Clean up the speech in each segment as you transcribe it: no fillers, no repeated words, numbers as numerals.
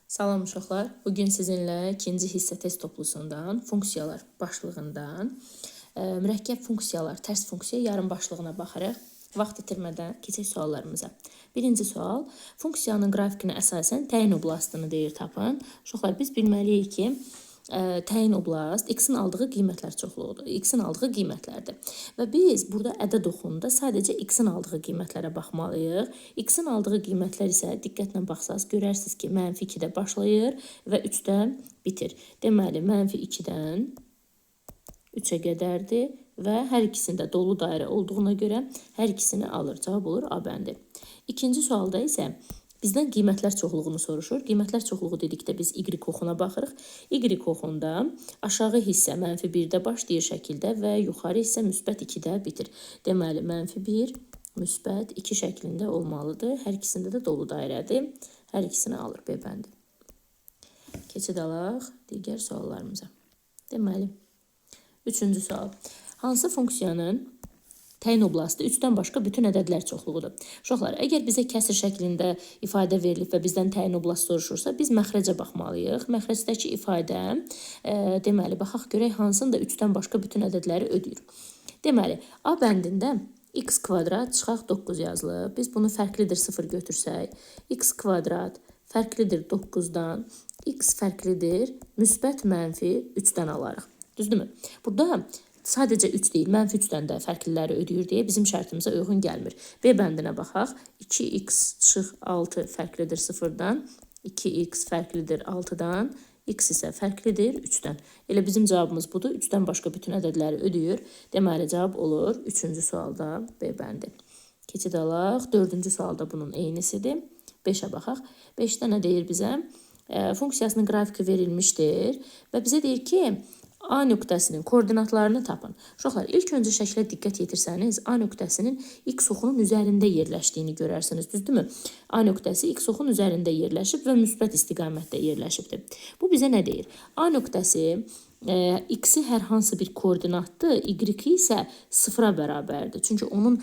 Salam uşaqlar. Bugün sizinlə ikinci hissə test toplusundan funksiyalar başlığından mürəkkəb funksiyalar, tərs funksiya yarım başlığına baxarıq. Vaxt itirmədən keçək suallarımıza. Birinci sual, funksiyanın qrafikinə əsasən təyin oblastını deyir tapın. Uşaqlar, biz bilməliyik ki, təyin oblast x-in aldığı qiymətlər çoxluğudur. X-in aldığı qiymətlərdir. Və biz burada ədəd oxunda sadəcə x-in aldığı qiymətlərə baxmalıyıq. X-in aldığı qiymətlər isə diqqətlə baxsaz görərsiniz ki, mənfi 2-də başlayır və 3-də bitir. Deməli, mənfi 2-dən 3-ə qədərdir və hər ikisində dolu dairə olduğuna görə hər ikisini alır. Cavab olur A bəndi. İkinci sualda isə bizdən qiymətlər çoxluğunu soruşur. Qiymətlər çoxluğu dedikdə biz Y oxuna baxırıq. Y oxunda aşağı hissə mənfi 1-də başlayır şəkildə və yuxarı hissə müsbət 2-də bitir. Deməli, mənfi 1, müsbət 2 şəklində olmalıdır. Hər ikisində də dolu dairədir. Hər ikisini alır B bəndi. Keçid alaq digər suallarımıza. Deməli, üçüncü sual. Hansı funksiyanın təyin oblastı 3-dən başqa bütün ədədlər çoxluğudur? Uşaqlar, əgər bizə kəsir şəklində ifadə verilib və bizdən təyin oblast soruşursa, biz məxrəcə baxmalıyıq. Məxrəcdəki ifadə, deməli, baxaq görək hansında 3-dən başqa bütün ədədləri ödəyir. Deməli, A bəndində x kvadrat çıxaq 9 yazılıb. Biz bunu fərqlidir 0 götürsək, x kvadrat fərqlidir 9-dan, x fərqlidir müsbət mənfi 3-dən alarıq. Düzdürmü? Burada sadəcə 3 deyil, mənfi 3-dən də fərqliləri ödəyir deyə bizim şərtimizə uyğun gəlmir. B bəndinə baxaq. 2x çıx 6 fərqlidir 0-dan, 2x fərqlidir 6-dan, x isə fərqlidir 3-dən. Elə bizim cavabımız budur. 3-dən başqa bütün ədədləri ödəyir. Deməli, cavab olur 3-cü sualda B bəndi. Keçid alaq. 4-cü sualda bunun eynisidir. 5-ə baxaq. 5-də nə deyir bizə? Funksiyasının qrafiki verilmişdir və bizə deyir ki, A nöqtəsinin koordinatlarını tapın. Uşaqlar, ilk öncə şəklə diqqət yetirsəniz, A nöqtəsinin x oxunun üzərində yerləşdiyini görərsiniz, düzdürmü? A nöqtəsi x oxunun üzərində yerləşib və müsbət istiqamətdə yerləşibdir. Bu bizə nə deyir? A nöqtəsi x-i hər hansı bir koordinatdır, y-i isə 0-a bərabərdir. Çünki onun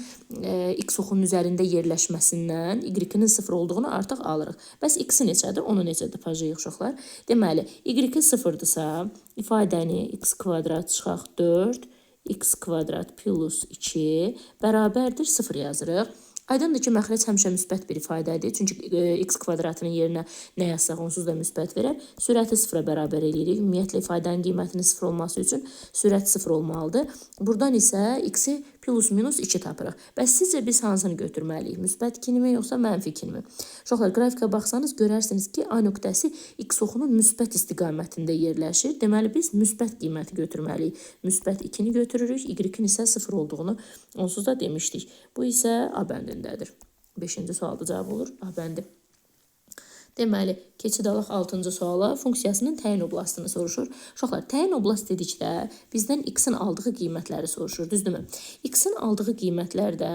x oxunun üzərində yerləşməsindən y-inin 0 olduğunu artıq alırıq. Bəs x-i neçədir? Onu necə tapacağıq uşaqlar? Deməli, y-i 0-dırsa, ifadəni x kvadrat çıxaq 4, x kvadrat plus 2 bərabərdir 0 yazırıq. Aydındır ki, məxrəc həmişə müsbət bir ifadədir. Çünki x kvadratının yerinə nə yazsaq onsuz da müsbət verər. Sürəti 0-a bərabər eləyirik. Ümumiyyətlə, ifadənin qiymətinin 0 olması üçün sürət 0 olmalıdır. Buradan isə x-i plus minus 2 tapırıq. Bəs sizcə biz hansını götürməliyik? Müsbət 2-ni mi, yoxsa mənfi 2-ni mi? Uşaqlar, qrafikə baxsanız görərsiniz ki, A nöqtəsi x oxunun müsbət istiqamətində yerləşir. Deməli, biz müsbət qiyməti götürməliyik. Müsbət 2-ni götürürük, y-in isə 0 olduğunu onsuz da demişdik. Bu isə A bəndindədir. 5-ci sualda cavab olur A bəndi. Deməli, keçid alaq 6-cı suala. Funksiyasının təyin oblastını soruşur. Uşaqlar, təyin oblast dedikdə bizdən x-in aldığı qiymətləri soruşur, düzdürmü? X-in aldığı qiymətlər də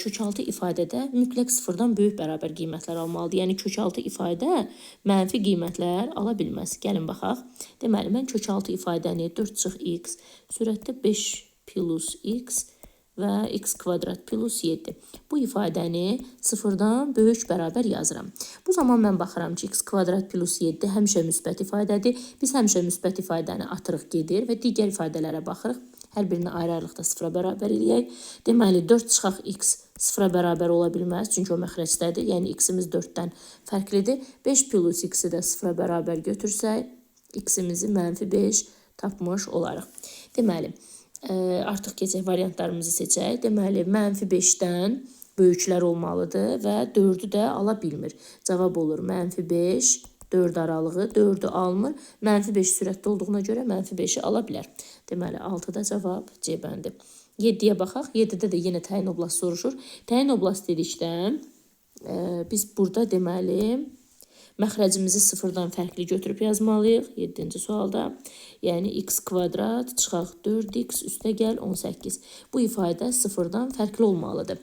kökaltı ifadədə mütləq sıfırdan böyük bərabər qiymətlər almalıdır. Yəni, kökaltı ifadə mənfi qiymətlər ala bilməz. Gəlin baxaq. Deməli, mən kökaltı ifadəni 4 çıx x, sürətdə 5 plus x və x kvadrat plus 7. Bu ifadəni sıfırdan böyük bərabər yazıram. Bu zaman mən baxıram ki, x kvadrat plus 7 həmişə müsbət ifadədir. Biz həmişə müsbət ifadəni atırıq gedir və digər ifadələrə baxırıq. Hər birini ayrı-ayrılıqda sıfıra bərabər eləyək. Deməli, 4 çıxaq x sıfıra bərabər ola bilməz. Çünki o məxrəcdədir. Yəni, x-imiz 4-dən fərqlidir. 5 plus x-i də sıfıra bərabər götürsək, x-imizi mənfi 5 tapmış olarıq. Deməli, artıq keçək variantlarımızı seçək. Deməli, mənfi 5-dən böyüklər olmalıdır və 4-ü də ala bilmir. Cavab olur mənfi 5, 4 aralığı, 4-ü almır. Mənfi 5 sürətdə olduğuna görə mənfi 5-i ala bilər. Deməli, 6-da cavab C bəndi. 7-yə baxaq. 7-də də yenə təyin oblast soruşur. Təyin oblast dedikdə biz burada deməli, məxrəcimizi sıfırdan fərqli götürüb yazmalıyıq. 7-ci sualda. Yəni, x kvadrat çıxaq 4x üstə gəl 18. Bu ifadə sıfırdan fərqli olmalıdır.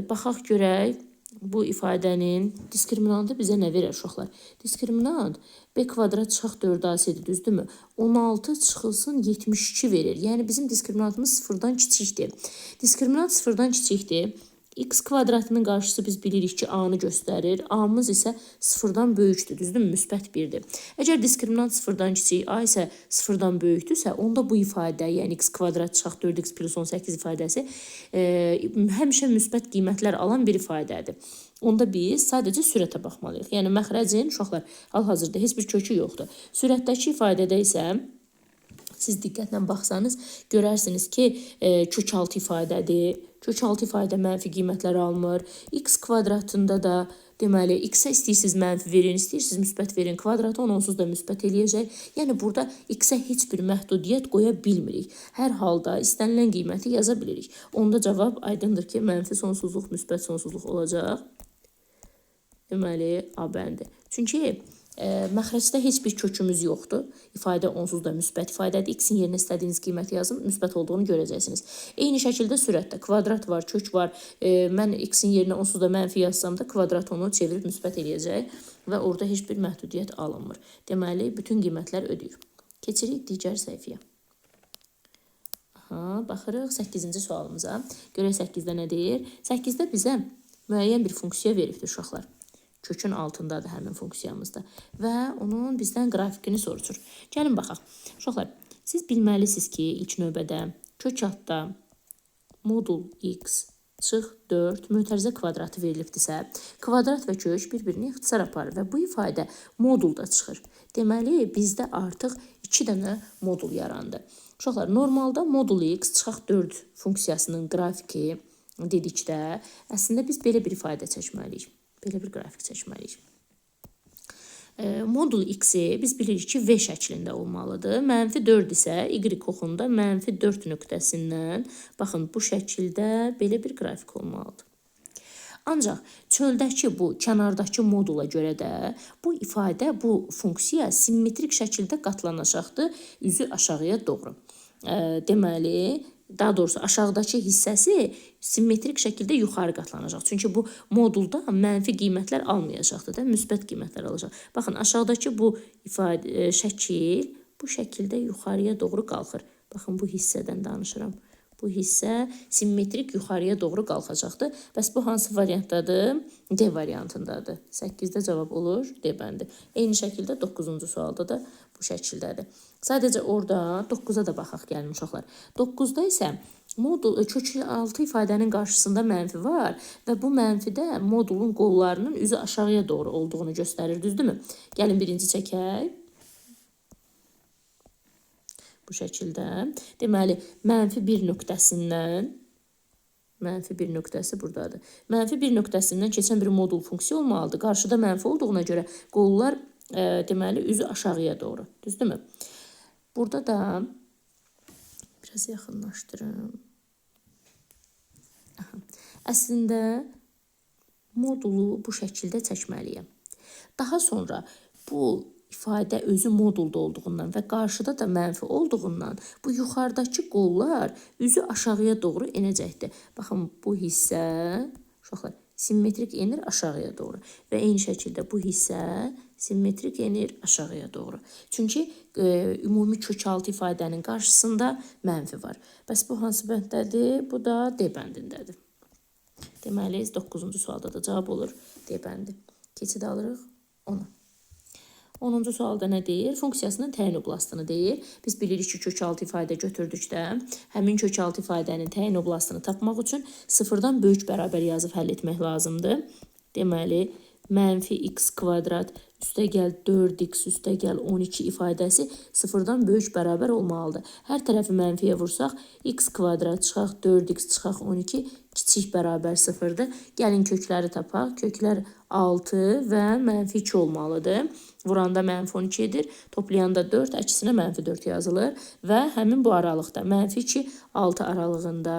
Baxaq görək, bu ifadənin diskriminantı bizə nə verər uşaqlar? Diskriminant b kvadrat çıxaq 4ac-dir, düzdürmü? 16 çıxılsın 72 verir. Yəni, bizim diskriminantımız sıfırdan kiçikdir. Diskriminant sıfırdan kiçikdir. X kvadratının qarşısı biz bilirik ki, A-nı göstərir. A-mız isə 0-dan böyükdür, düzdürmü? Müsbət 1-dir. Əgər diskriminant 0-dan kiçik, A isə 0-dan böyükdürsə, onda bu ifadə, yəni x kvadrat çıxaq 4x plus 18 ifadəsi həmişə müsbət qiymətlər alan bir ifadədir. Onda biz sadəcə sürətə baxmalıyıq. Yəni məxrəcin, uşaqlar, hal-hazırda heç bir kökü yoxdur. Sürətdəki ifadədə isə siz diqqətlə baxsanız görərsiniz ki, kök 6 ifadədir. Kök 6 ifadə mənfi qiymətlər almır. X kvadratında da deməli x-ə istəyirsiniz mənfi verin, istəyirsiniz müsbət verin. Kvadratı onu onsuz da müsbət eləyəcək. Yəni burada x-ə heç bir məhdudiyyət qoya bilmirik. Hər halda istənilən qiyməti yaza bilirik. Onda cavab aydındır ki, mənfi sonsuzluq, müsbət sonsuzluq olacaq. Deməli A bəndi. Çünki məxrəcdə heç bir kökümüz yoxdur. İfadə onsuz da müsbət ifadədir. X-in yerinə istədiyiniz qiyməti yazın, müsbət olduğunu görəcəksiniz. Eyni şəkildə sürətdə kvadrat var, kök var. Mən x-in yerinə onsuz da mənfi yazsam da kvadrat onu çevirib müsbət eləyəcək və orada heç bir məhdudiyyət alınmır. Deməli, bütün qiymətlər ödəyir. Keçirik digər səhifəyə. Aha, baxırıq 8-ci sualımıza. Görək 8-də nə deyir? 8-də bizə müəyyən bir funksiya veribdir uşaqlar. Kökün altındadır həmin funksiyamızda və onun bizdən qrafikini soruşur. Gəlin baxaq. Uşaqlar, siz bilməlisiniz ki, ilk növbədə kök altda modul x çıx 4 mötərizə kvadratı verilibdirsə, kvadrat və kök bir-birini ixtisar aparır və bu ifadə modulda çıxır. Deməli, bizdə artıq 2 dənə modul yarandı. Uşaqlar, normalda modul x çıxaq 4 funksiyasının qrafiki dedikdə, əslində biz belə bir ifadə çəkməliyik. Belə bir qrafik çəkməliyik. Modul x-i biz bilirik ki, V şəklində olmalıdır. Mənfi 4 isə y oxunda mənfi 4 nöqtəsindən, baxın, bu şəkildə belə bir qrafik olmalıdır. Ancaq çöldəki bu kənardakı modula görə də bu ifadə, bu funksiya simmetrik şəkildə qatlanacaqdır üzü aşağıya doğru. Deməli, daha doğrusu aşağıdakı hissəsi simmetrik şəkildə yuxarı qatlanacaq. Çünki bu modulda mənfi qiymətlər almayacaqdır da, müsbət qiymətlər alacaq. Baxın, aşağıdakı bu ifadə, şəkil bu şəkildə yuxarıya doğru qalxır. Baxın, bu hissədən danışıram. Bu hissə simmetrik yuxarıya doğru qalxacaqdır. Bəs bu hansı variantdadır? D variantındadır. 8-də cavab olur D bəndi. Eyni şəkildə 9-cu sualda da bu şəkildədir. Sadəcə orada 9-a da baxaq gəlin uşaqlar. 9-da isə modul kök 6 ifadənin qarşısında mənfi var və bu mənfidə modulun qollarının üzü aşağıya doğru olduğunu göstərir, düzdürmü? Gəlin birinci çəkək. Bu şəkildə. Deməli, mənfi 1 nöqtəsindən, mənfi 1 nöqtəsi buradadır. Mənfi 1 nöqtəsindən keçən bir modul funksiya olmalıdır. Qarşıda mənfi olduğuna görə qollar deməli, üzü aşağıya doğru. Düzdürmü? Burada da biraz yaxınlaşdırım. Aha. Əslində, modulu bu şəkildə çəkməliyəm. Daha sonra bu ifadə özü modulda olduğundan və qarşıda da mənfi olduğundan bu yuxarıdakı qollar üzü aşağıya doğru enəcəkdir. Baxın, bu hissə, uşaqlar, simmetrik enir aşağıya doğru və eyni şəkildə bu hissə simmetrik enir aşağıya doğru. Çünki ümumi kök 6 ifadənin qarşısında mənfi var. Bəs bu hansı bənddədir? Bu da D bəndindədir. Deməli, 9-cu sualda da cavab olur D bəndi. Keçid alırıq ona. 10-cu sualda nə deyir? Funksiyasının təyin oblastını deyir. Biz bilirik ki, kök 6 ifadə götürdükdə həmin kök 6 ifadənin təyin oblastını tapmaq üçün sıfırdan böyük bərabər yazıb həll etmək lazımdır. Deməli, mənfi x kvadrat üstəgəl 4x üstəgəl 12 ifadəsi sıfırdan böyük bərabər olmalıdır. Hər tərəfi mənfiyə vursaq, x kvadrat çıxaq 4x çıxaq 12 kiçik bərabər sıfırdır. Gəlin kökləri tapaq. Köklər 6 və mənfi 2 olmalıdır. Vuranda mənfi 12 edir. Toplayanda 4, əksinə mənfi 4 yazılır. Və həmin bu aralıqda mənfi 2, 6 aralığında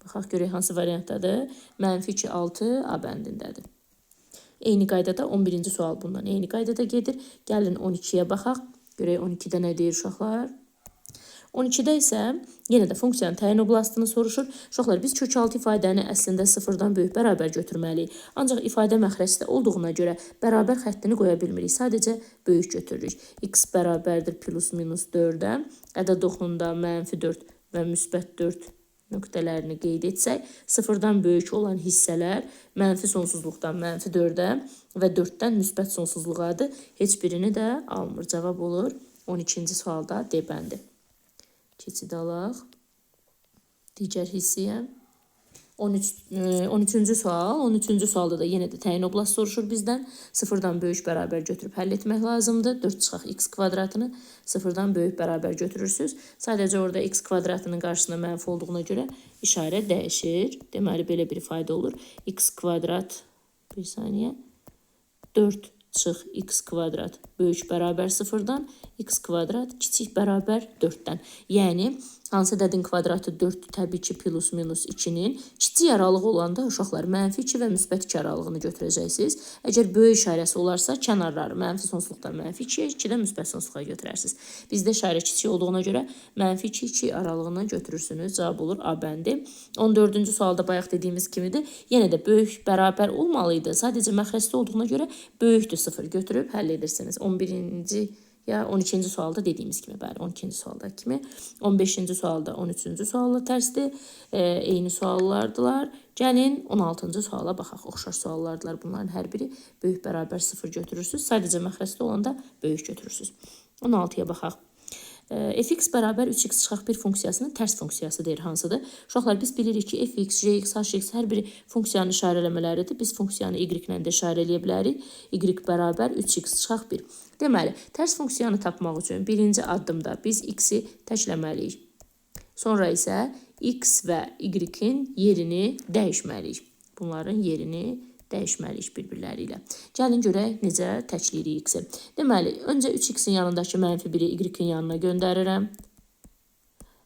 baxaq görək hansı variantdadır. Mənfi 2, 6 A bəndindədir. Eyni qaydada 11-ci sual bundan eyni qaydada gedir. Gəlin 12-yə baxaq. Görək 12-də nə deyir uşaqlar? 12-də isə yenə də funksiyanın təyin oblastını soruşur. Uşaqlar, biz kök 6 ifadəni əslində sıfırdan böyük bərabər götürməliyik. Ancaq ifadə məxrəcdə olduğuna görə bərabər xəttini qoya bilmirik. Sadəcə böyük götürürük. X bərabərdir plus minus 4-ə. Ədəd oxunda mənfi 4 və müsbət 4 nöqtələrini qeyd etsək, sıfırdan böyük olan hissələr mənfi sonsuzluqdan mənfi 4-ə və 4-dən müsbət sonsuzluğadır. Heç birini də almır. Cavab olur 12-ci sualda D bəndi. Keçid alaq digər hissəyə. 13-cü sual. 13-cü sualda da yenə də təyin oblast soruşur bizdən. Sıfırdan böyük bərabər götürüb həll etmək lazımdır. 4 çıxaq x kvadratını sıfırdan böyük bərabər götürürsünüz. Sadəcə orada x kvadratının qarşısında mənfi olduğuna görə işarə dəyişir. Deməli, belə bir ifadə olur. X kvadrat, bir saniyə, 4 çıx x kvadrat böyük bərabər sıfırdan, x kvadrat kiçik bərabər 4-dən. Yəni, hansı ədədin kvadratı 4-dür, təbii ki, plus minus 2-nin. Kiçik aralığı olanda uşaqlar mənfi 2 və müsbət 2 aralığını götürəcəksiniz. Əgər böyük işarəsi olarsa, kənarları mənfi sonsuzluqdan mənfi 2-yə, 2-dən müsbət sonsuzluğa götürərsiniz. Bizdə işarə kiçik olduğuna görə mənfi 2, 2 aralığından götürürsünüz. Cavab olur A bəndi. 14-cü sualda bayaq dediyimiz kimidir. Yenə də böyük bərabər olmalıydı. Sadəcə məxrəcdə olduğuna görə böyükdür 0 götürüb həll edirsiniz. 11-ci ya 12-ci sualda dediyimiz kimi, bəli, 12-ci sualda kimi. 15-ci sualda 13-cü sualla tərsdir. Eyni suallardılar. Gəlin 16-cı suala baxaq. Oxşar suallardılar bunların hər biri. Böyük bərabər 0 götürürsünüz. Sadəcə məxrəcdə olanda böyük götürürsünüz. 16-ya baxaq. Fx bərabər 3x çıxaq 1 funksiyasının tərs funksiyası deyir hansıdır? Uşaqlar, biz bilirik ki, fx, gx, hx hər biri funksiyanın işarə eləmələridir. Biz funksiyanı y ilə də işarə eləyə bilərik. Y bərabər 3x çıxaq 1. Deməli, tərs funksiyanı tapmaq üçün birinci addımda biz x-i təkləməliyik. Sonra isə x və y-in yerini dəyişməliyik. Bunların yerini dəyişməliyik bir-birləri ilə. Gəlin görək necə təkləyirik x-i. Deməli, öncə 3x-in yanındakı mənfi 1-i y-in yanına göndərirəm.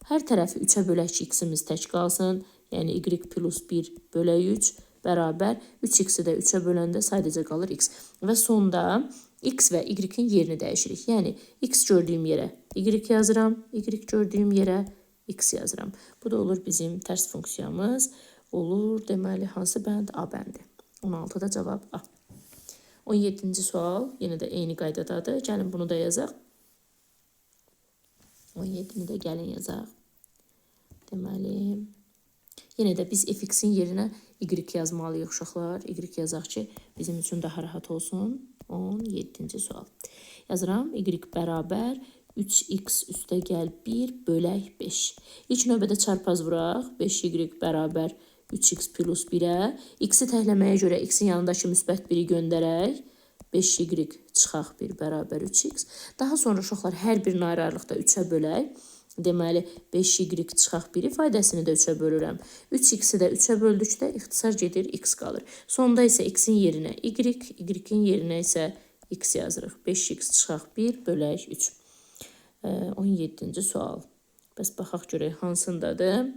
Hər tərəfi 3-ə bölək ki, x-imiz tək qalsın. Yəni, y plus 1 bölək 3 bərabər 3x-i də 3-ə böləndə sadəcə qalır x. Və sonda x və y-in yerini dəyişirik. Yəni, x gördüyüm yerə y yazıram, y gördüyüm yerə x yazıram. Bu da olur bizim tərs funksiyamız. Olur, deməli, hansı bənd? A bəndi. 16-da cavab A. 17-ci sual yenə də eyni qaydadadır. Gəlin bunu da yazaq. 17-ni də gəlin yazaq. Deməli, yenə də biz fx-in yerinə y yazmalıyıq uşaqlar. Y yazaq ki, bizim üçün daha rahat olsun. 17-ci sual. Yazıram, y bərabər 3x üstə gəl 1 bölək 5. İlk növbədə çarpaz vuraq. 5y bərabər 3x plus 1-ə. X-i təkləməyə görə x-in yanındakı müsbət 1-i göndərək. 5y çıxaq 1 bərabər 3x. Daha sonra uşaqlar hər birini ayrı-ayrılıqda 3-ə bölək. Deməli, 5y çıxaq 1 ifadəsini də 3-ə bölürəm. 3x-i də 3-ə böldükdə ixtisar gedir, x qalır. Sonda isə x-in yerinə y, y-in yerinə isə x yazırıq. 5x çıxaq 1 bölək 3. 17-ci sual. Bəs baxaq görək hansındadır.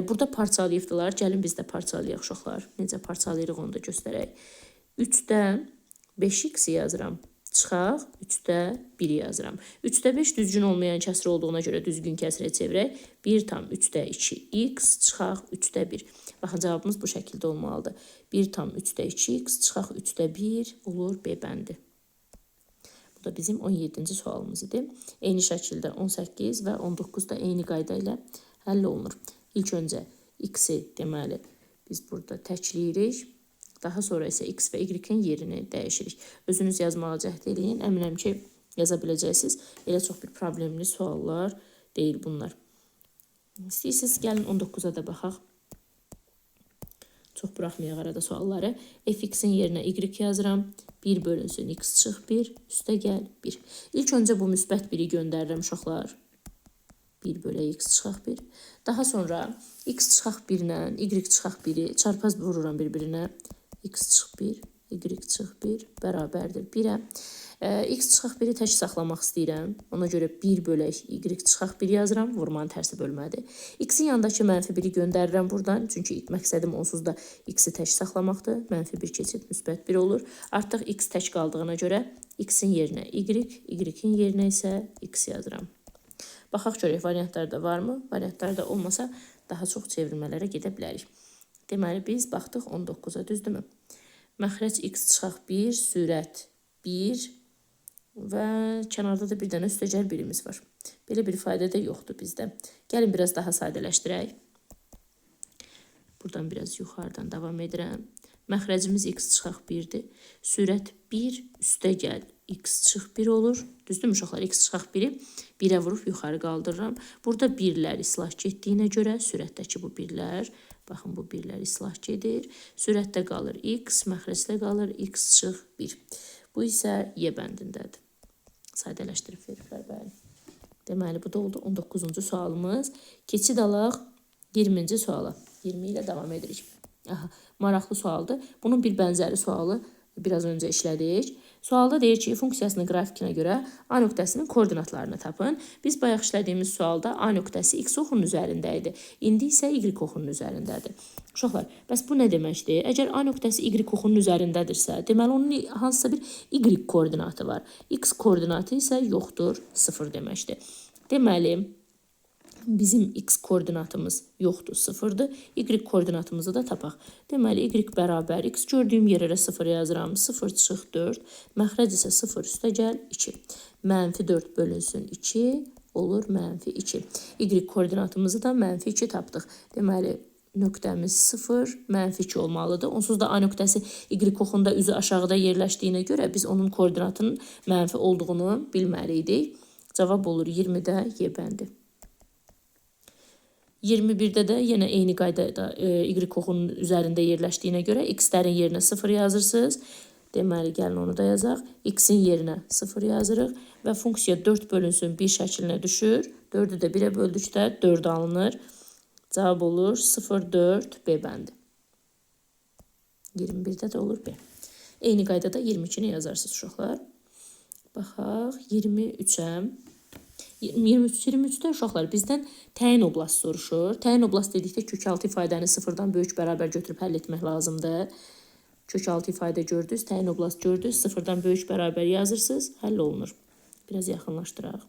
Burada parçalayıbdılar. Gəlin biz də parçalayaq uşaqlar. Necə parçalayırıq onu da göstərək. 3-də 5x yazıram. Çıxaq 3-də 1 yazıram. 3-də 5 düzgün olmayan kəsr olduğuna görə düzgün kəsrə çevirək. 1,3-də 2x çıxaq 3-də 1. Baxın, cavabımız bu şəkildə olmalıdır. 1,3-də 2x çıxaq 3-də 1 olur B bəndi. Bu da bizim 17-ci sualımız idi. Eyni şəkildə 18 və 19 da eyni qayda ilə həll olunur. İlk öncə x-i deməli biz burada təkləyirik. Daha sonra isə x və y-in yerini dəyişirik. Özünüz yazmağa cəhd eləyin. Əminəm ki, yaza biləcəksiniz. Elə çox bir problemli suallar deyil bunlar. İstəyirsiniz, gəlin 19-a da baxaq. Çox buraxmayaq arada sualları. Fx-in yerinə y yazıram. 1 bölünsün x çıx 1, üstə gəl 1. İlk öncə bu müsbət 1-i göndərirəm uşaqlar. 1 bölək x çıxaq 1. Daha sonra x çıxaq 1 ilə y çıxaq 1-i çarpaz vururam bir-birinə. X çıx 1, y çıx 1 bərabərdir 1-ə. X çıxaq 1-i tək saxlamaq istəyirəm. Ona görə 1 bölək y çıxaq 1 yazıram. Vurmanın tərsi bölmədir. X-in yanındakı mənfi 1-i göndərirəm buradan. Çünki məqsədim onsuz da x-i tək saxlamaqdır. Mənfi 1 keçib müsbət 1 olur. Artıq x tək qaldığına görə x-in yerinə y, y-in yerinə isə x yazıram. Baxaq görək variantlarda varmı? Variantlarda olmasa daha çox çevrilmələrə gedə bilərik. Deməli, biz baxdıq 19-a, düzdürmü? Məxrəc x çıxaq 1, sürət 1 və kənarda da bir dənə üstəgəl birimiz var. Belə bir ifadə də yoxdur bizdə. Gəlin biraz daha sadələşdirək. Buradan biraz yuxarıdan davam edirəm. Məxrəcimiz x çıxaq 1-dir. Sürət 1 üstə gəl x çıx 1 olur. Düzdürmü uşaqlar? X çıxaq 1-i 1-ə vurub yuxarı qaldırıram. Burada birlər islah getdiyinə görə sürətdəki bu birlər, baxın bu birlər islah gedir. Sürətdə qalır x, məxrəcdə qalır x çıx 1. Bu isə Y bəndindədir. Sadələşdirib veriblər, bəli. Deməli, bu da oldu 19-cu sualımız. Keçid alaq 20-ci suala. 20 ilə davam edirik. Aha, maraqlı sualdır. Bunun bir bənzəri sualı biraz öncə işlədik. Sualda deyir ki, funksiyasının qrafikinə görə A nöqtəsinin koordinatlarını tapın. Biz bayaq işlədiyimiz sualda A nöqtəsi x oxunun üzərində idi. İndi isə y oxunun üzərindədir. Uşaqlar, bəs bu nə deməkdir? Əgər A nöqtəsi y oxunun üzərindədirsə, deməli onun hansısa bir y koordinatı var. X koordinatı isə yoxdur, 0 deməkdir. Deməli, bizim x koordinatımız yoxdur, 0-dır. Y koordinatımızı da tapaq. Deməli, y bərabər x gördüyüm yerə 0 yazıram. 0 çıx 4. Məxrəc isə 0 üstə gəl 2. Mənfi 4 bölünsün 2 olur mənfi 2. Y koordinatımızı da mənfi 2 tapdıq. Deməli, nöqtəmiz 0, mənfi 2 olmalıdır. Onsuz da A nöqtəsi y oxunda üzü aşağıda yerləşdiyinə görə biz onun koordinatının mənfi olduğunu bilməli idik. Cavab olur 20-də Y bəndi. 21-də də yenə eyni qaydada y oxunun üzərində yerləşdiyinə görə x-lərin yerinə 0 yazırsınız. Deməli, gəlin onu da yazaq. X-in yerinə 0 yazırıq və funksiya 4 bölünsün 1 şəklinə düşür. 4-ü də 1-ə böldükdə 4 alınır. Cavab olur 0, 4, B bəndi. 21-də də olur B. Eyni qaydada 22-ni yazarsınız uşaqlar. Baxaq 23-ə. 23-də uşaqlar bizdən təyin oblast soruşur. Təyin oblast dedikdə kök 6 ifadəni sıfırdan böyük bərabər götürüb həll etmək lazımdır. Kök 6 ifadə gördünüz, təyin oblast gördünüz, sıfırdan böyük bərabər yazırsınız, həll olunur. Biraz yaxınlaşdıraq.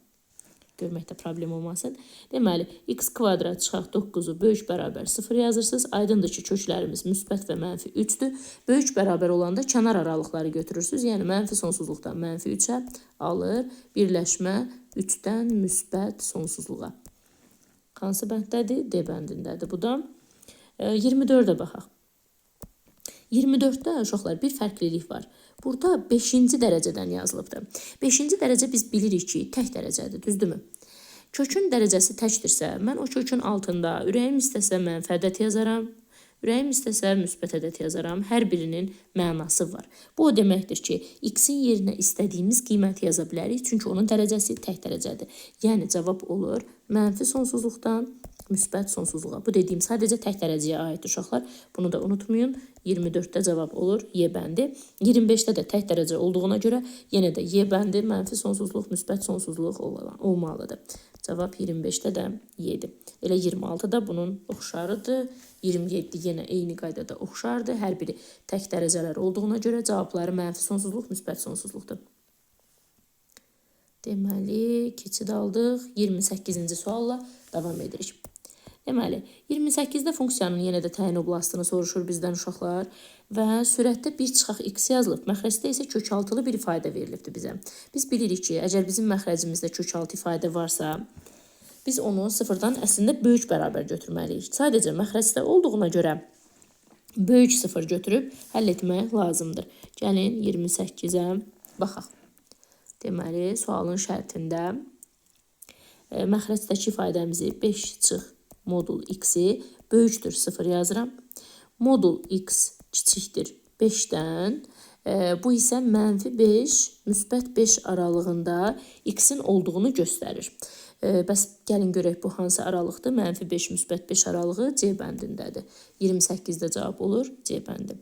Görməkdə problem olmasın. Deməli, x kvadrat çıxaq 9-u böyük bərabər 0 yazırsınız. Aydındır ki, köklərimiz müsbət və mənfi 3-dür. Böyük bərabər olanda kənar aralıqları götürürsünüz. Yəni, mənfi sonsuzluqdan mənfi 3-ə alır. Birləşmə 3-dən müsbət sonsuzluğa. Hansı bənddədir? D bəndindədir. Bu da 24-ə baxaq. 24-də uşaqlar bir fərqlilik var. Burada 5-ci dərəcədən yazılıbdır. 5-ci dərəcə biz bilirik ki, tək dərəcədir, düzdürmü? Kökün dərəcəsi təkdirsə, mən o kökün altında ürəyim istəsə mənfi ədəd yazaram, ürəyim istəsə müsbət ədəd yazaram. Hər birinin mənası var. Bu o deməkdir ki, x-in yerinə istədiyimiz qiyməti yaza bilərik, çünki onun dərəcəsi tək dərəcədir. Yəni cavab olur mənfi sonsuzluqdan müsbət sonsuzluğa. Bu dediyim sadəcə tək dərəcəyə aiddir uşaqlar. Bunu da unutmayın. 24-də cavab olur Y bəndi. 25-də də tək dərəcə olduğuna görə yenə də Y bəndi mənfi sonsuzluq, müsbət sonsuzluq olmalıdır. Cavab 25-də də Y-dir. Elə 26-da bunun oxşarıdır. 27 yenə eyni qaydada oxşardır. Hər biri tək dərəcələr olduğuna görə cavabları mənfi sonsuzluq, müsbət sonsuzluqdur. Deməli, keçid aldıq. 28-ci sualla davam edirik. Deməli, 28-də funksiyanın yenə də təyin oblastını soruşur bizdən uşaqlar və sürətdə 1 çıxaq x yazılıb, məxrəcdə isə kök 6-lı bir ifadə verilibdir bizə. Biz bilirik ki, əgər bizim məxrəcimizdə kök 6 ifadə varsa, biz onu sıfırdan əslində böyük bərabər götürməliyik. Sadəcə məxrəcdə olduğuna görə böyük sıfır götürüb həll etmək lazımdır. Gəlin 28-ə baxaq. Deməli, sualın şərtində məxrəcdəki ifadəmizi 5 çıx modul x-i böyükdür 0 yazıram. Modul x kiçikdir 5-dən. Bu isə mənfi 5, müsbət 5 aralığında x-in olduğunu göstərir. Bəs gəlin görək bu hansı aralıqdır? Mənfi 5, müsbət 5 aralığı C bəndindədir. 28-də cavab olur C bəndi.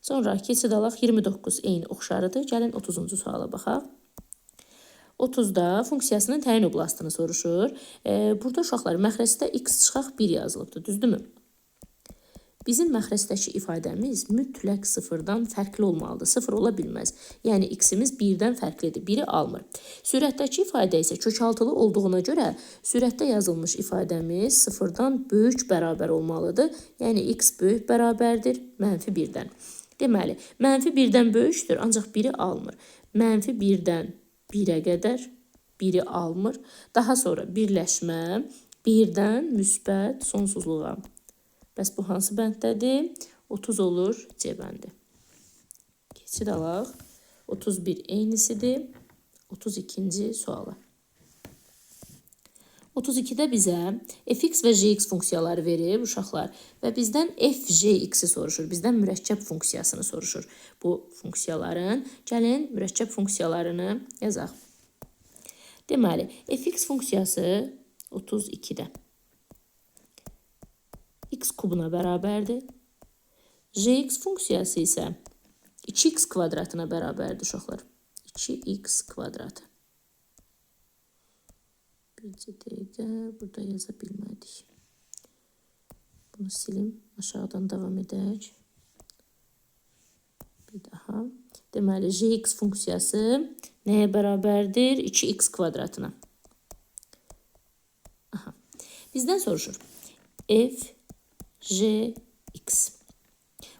Sonra keçid alaq 29 eyni oxşarıdır. Gəlin 30-cu suala baxaq. 30-da funksiyasının təyin oblastını soruşur. Burada uşaqlar məxrəcdə x çıxaq 1 yazılıbdır, düzdürmü? Bizim məxrəcdəki ifadəmiz mütləq sıfırdan fərqli olmalıdır. Sıfır ola bilməz. Yəni x-imiz 1-dən fərqlidir. 1-i almır. Sürətdəki ifadə isə kök altılı olduğuna görə sürətdə yazılmış ifadəmiz sıfırdan böyük bərabər olmalıdır. Yəni x böyük bərabərdir mənfi 1-dən. Deməli, mənfi 1-dən böyükdür, ancaq 1-i almır. Mənfi 1-dən 1-ə qədər 1-i almır. Daha sonra birləşmə 1-dən müsbət sonsuzluğa. Bəs bu hansı bənddədir? 30 olur C bəndi. Keçid alaq. 31 eynisidir. 32-ci suala. 32-də bizə fx və gx funksiyaları verib uşaqlar və bizdən fgx-i soruşur. Bizdən mürəkkəb funksiyasını soruşur bu funksiyaların. Gəlin mürəkkəb funksiyalarını yazaq. Deməli, fx funksiyası 32-də x kubuna bərabərdir. Gx funksiyası isə 2x kvadratına bərabərdir uşaqlar. 2x kvadratı. Bircə dəqiqə burada yaza bilmədik. Bunu silim. Aşağıdan davam edək. Bir daha. Deməli, gx funksiyası nəyə bərabərdir? 2x kvadratına. Aha. Bizdən soruşur. F, G, X.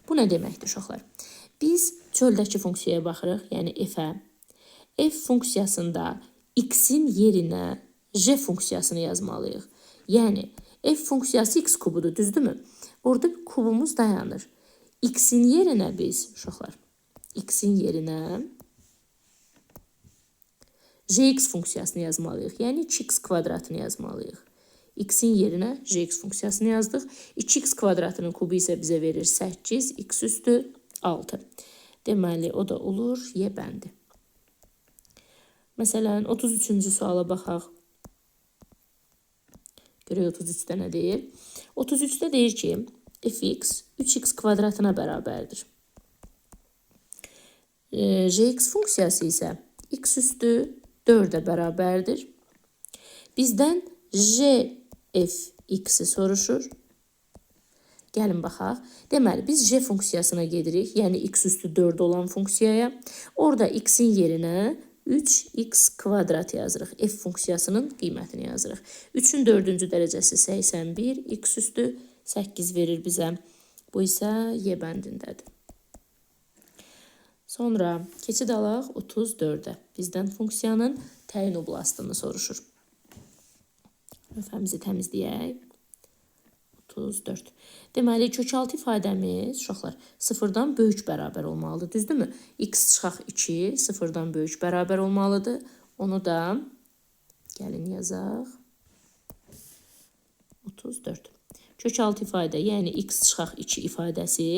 Bu nə deməkdir uşaqlar? Biz çöldəki funksiyaya baxırıq, yəni f-ə. F funksiyasında x-in yerinə g funksiyasını yazmalıyıq. Yəni f funksiyası x kubudur, düzdürmü? Orada bir kubumuz dayanır. X-in yerinə biz uşaqlar, x-in yerinə gx funksiyasını yazmalıyıq. Yəni 2x kvadratını yazmalıyıq. X-in yerinə gx funksiyasını yazdıq. 2x kvadratının kubu isə bizə verir 8, x üstü 6. Deməli, o da olur Y bəndi. Məsələn, 33-cü suala baxaq. Görək 33-də nə deyir? 33-də deyir ki, fx 3x kvadratına bərabərdir. Gx funksiyası isə x üstü 4-ə bərabərdir. Bizdən gfx-i soruşur. Gəlin baxaq. Deməli, biz g funksiyasına gedirik. Yəni x üstü 4 olan funksiyaya. Orada x-in yerinə 3x kvadrat yazırıq. F funksiyasının qiymətini yazırıq. 3-ün 4-cü dərəcəsi 81, x üstü 8 verir bizə. Bu isə Y bəndindədir. Sonra keçid alaq 34-ə. Bizdən funksiyanın təyin oblastını soruşur. Lövhəmizi təmizləyək. 34. Deməli, kök 6 ifadəmiz, uşaqlar, sıfırdan böyük bərabər olmalıdır, düzdürmü? X çıxaq 2, sıfırdan böyük bərabər olmalıdır. Onu da gəlin yazaq. 34. Kök 6 ifadə, yəni x çıxaq 2 ifadəsi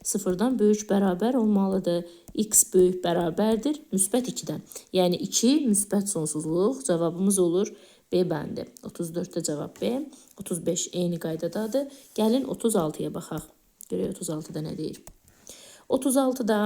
sıfırdan böyük bərabər olmalıdır. X böyük bərabərdir müsbət 2-dən. Yəni 2 müsbət sonsuzluq cavabımız olur B bəndi. 34-də cavab B. 35 eyni qaydadadır. Gəlin 36-ya baxaq. Görək 36-da nə deyir. 36-da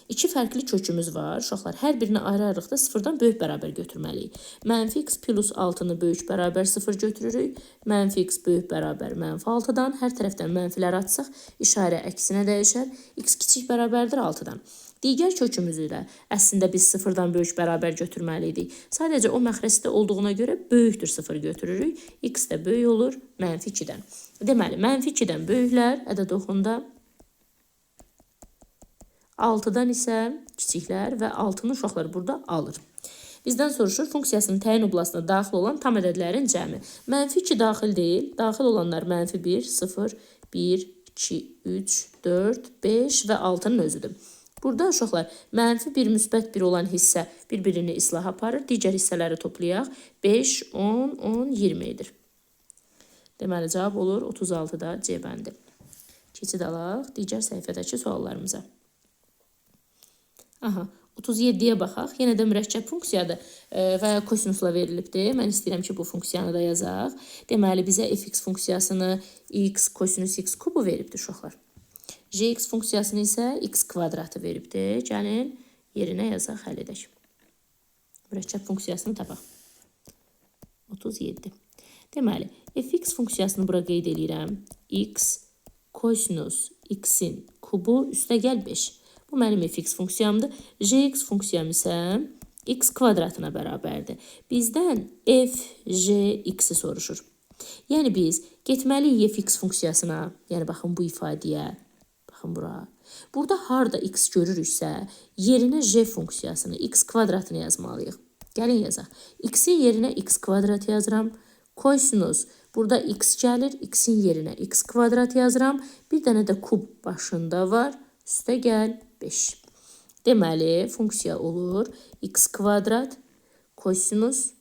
iki fərqli kökümüz var. Uşaqlar, hər birini ayrı-ayrılıqda sıfırdan böyük bərabər götürməliyik. Mənfi x plus 6-nı böyük bərabər 0 götürürük. Mənfi x böyük bərabər mənfi 6-dan. Hər tərəfdən mənfilər atsaq, işarə əksinə dəyişər. X kiçik bərabərdir 6-dan. Digər kökümüzü də əslində biz sıfırdan böyük bərabər götürməli idik. Sadəcə o məxrəcdə olduğuna görə böyükdür 0 götürürük. X də böyük olur mənfi 2-dən. Deməli, mənfi 2-dən böyüklər ədəd oxunda, 6-dan isə kiçiklər və 6-nı uşaqlar burada alır. Bizdən soruşur funksiyasının təyin oblastına daxil olan tam ədədlərin cəmi. Mənfi 2 daxil deyil. Daxil olanlar mənfi 1, 0, 1, 2, 3, 4, 5 və 6-nın özüdür. Burada uşaqlar mənfi 1, müsbət 1 olan hissə bir-birini islah aparır. Digər hissələri toplayaq. 5, 10, 10, 20 edir. Deməli, cavab olur 36-da C bəndi. Keçid alaq digər səhifədəki suallarımıza. Aha, 37-yə baxaq. Yenə də mürəkkəb funksiyadır və kosinusla verilibdir. Mən istəyirəm ki, bu funksiyanı da yazaq. Deməli, bizə fx funksiyasını x kosinus x kubu veribdir uşaqlar. Gx funksiyasını isə x kvadratı veribdir. Gəlin, yerinə yazaq, həll edək. Mürəkkəb funksiyasını tapaq. 37. Deməli, fx funksiyasını bura qeyd eləyirəm. X kosinus x-in kubu üstəgəl 5. Bu mənim fx funksiyamdır. Gx funksiyam isə x kvadratına bərabərdir. Bizdən f, g, x-i soruşur. Yəni biz getməliyik fx funksiyasına, yəni baxın bu ifadəyə, baxın bura. Burada harda x görürüksə, yerinə g funksiyasını, x kvadratını yazmalıyıq. Gəlin yazaq. X-in yerinə x kvadrat yazıram. Kosinus. Burada x gəlir. X-in yerinə x kvadrat yazıram. Bir dənə də kub başında var. Üstə gəl 5. Deməli, funksiya olur x kvadrat kosinus.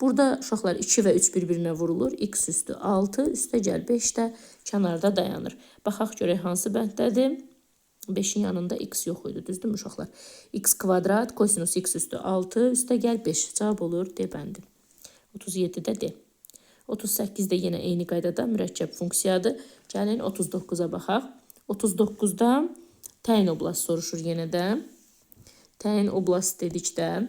Burada uşaqlar 2 və 3 bir-birinə vurulur. X üstü 6, üstə gəl 5 də kənarda dayanır. Baxaq görək hansı bənddədir. 5-in yanında x yox idi, düzdürmü uşaqlar? X kvadrat kosinus x üstü 6, üstə gəl 5. Cavab olur D bəndi. 37-də D. 38-də yenə eyni qaydada mürəkkəb funksiyadır. Gəlin 39-a baxaq. 39-da təyin oblast soruşur yenə də. Təyin oblast dedikdə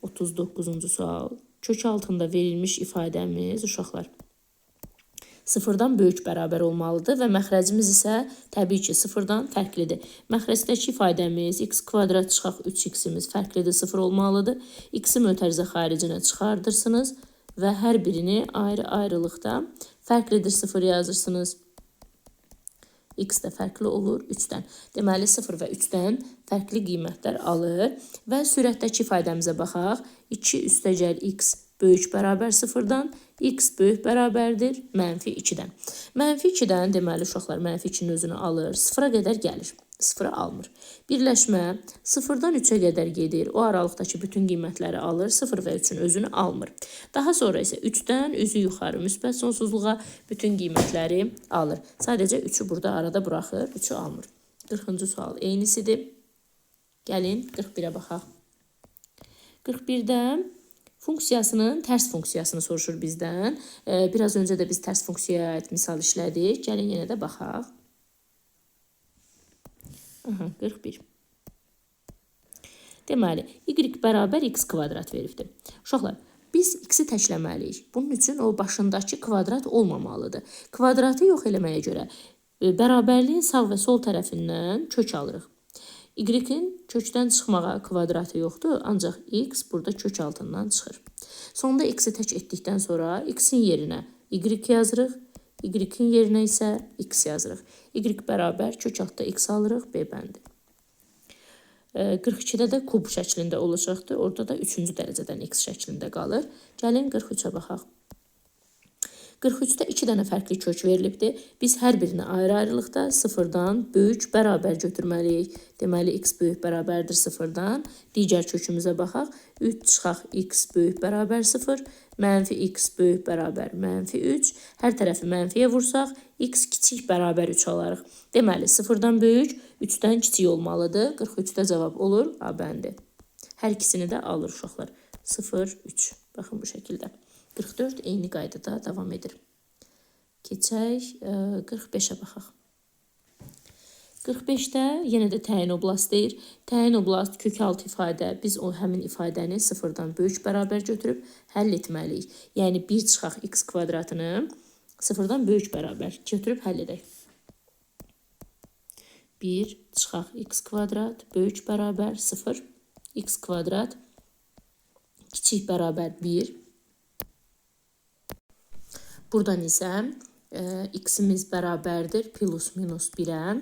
39-cu sual. Kök altında verilmiş ifadəmiz uşaqlar sıfırdan böyük bərabər olmalıdır və məxrəcimiz isə təbii ki sıfırdan fərqlidir. Məxrəcdəki ifadəmiz x kvadrat çıxaq 3x-imiz fərqlidir 0 olmalıdır. X-i mötərizə xaricinə çıxardırsınız və hər birini ayrı-ayrılıqda fərqlidir 0 yazırsınız. X də fərqli olur 3-dən. Deməli 0 və 3-dən fərqli qiymətlər alır və sürətdəki ifadəmizə baxaq. 2 üstəgəl x böyük bərabər 0-dan, x böyük bərabərdir mənfi 2-dən. Mənfi 2-dən deməli uşaqlar mənfi 2-nin özünü alır, 0-a qədər gəlir. 0-ı almır. Birləşmə 0-dan 3-ə qədər gedir. O aralıqdakı bütün qiymətləri alır. 0 və 3-ün özünü almır. Daha sonra isə 3-dən üzü yuxarı müsbət sonsuzluğa bütün qiymətləri alır. Sadəcə 3-ü burada arada buraxır, 3-ü almır. 40-cı sual eynisidir. Gəlin 41-ə baxaq. 41-də funksiyasının tərs funksiyasını soruşur bizdən. Biraz öncə də biz tərs funksiyaya aid misal işlədik. Gəlin yenə də baxaq. Aha, 41. Deməli, y bərabər x kvadrat veribdir. Uşaqlar, biz x-i təkləməliyik. Bunun üçün o başındakı kvadrat olmamalıdır. Kvadratı yox eləməyə görə bərabərliyin sağ və sol tərəfindən kök alırıq. Y-in kökdən çıxmağa kvadratı yoxdur, ancaq x burada kök altından çıxır. Sonda x-i tək etdikdən sonra x-in yerinə y yazırıq. Y-in yerinə isə x yazırıq. Y bərabər kök altda x alırıq, B bəndi. 42-də də kub şəklində olacaqdır. Orada da 3-cü dərəcədən x şəklində qalır. Gəlin 43-ə baxaq. 43-də 2 dənə fərqli kök verilibdir. Biz hər birini ayrı-ayrılıqda sıfırdan böyük bərabər götürməliyik. Deməli, x böyük bərabərdir sıfırdan. Digər kökümüzə baxaq. 3 çıxaq x böyük bərabər 0, mənfi x böyük bərabər mənfi 3. Hər tərəfi mənfiyə vursaq, x kiçik bərabər 3 alarıq. Deməli, sıfırdan böyük, 3-dən kiçik olmalıdır. 43-də cavab olur A bəndi. Hər ikisini də alır uşaqlar. 0, 3. Baxın bu şəkildə. 44 eyni qaydada davam edir. Keçək 45-ə baxaq. 45-də yenə də təyin oblast deyir. Təyin oblast kökaltı ifadə. Biz o həmin ifadəni sıfırdan böyük bərabər götürüb həll etməliyik. Yəni 1 çıxaq x kvadratını sıfırdan böyük bərabər götürüb həll edək. 1 çıxaq x kvadrat böyük bərabər 0, x kvadrat kiçik bərabər 1. Buradan isə x-imiz bərabərdir plus minus 1-ə.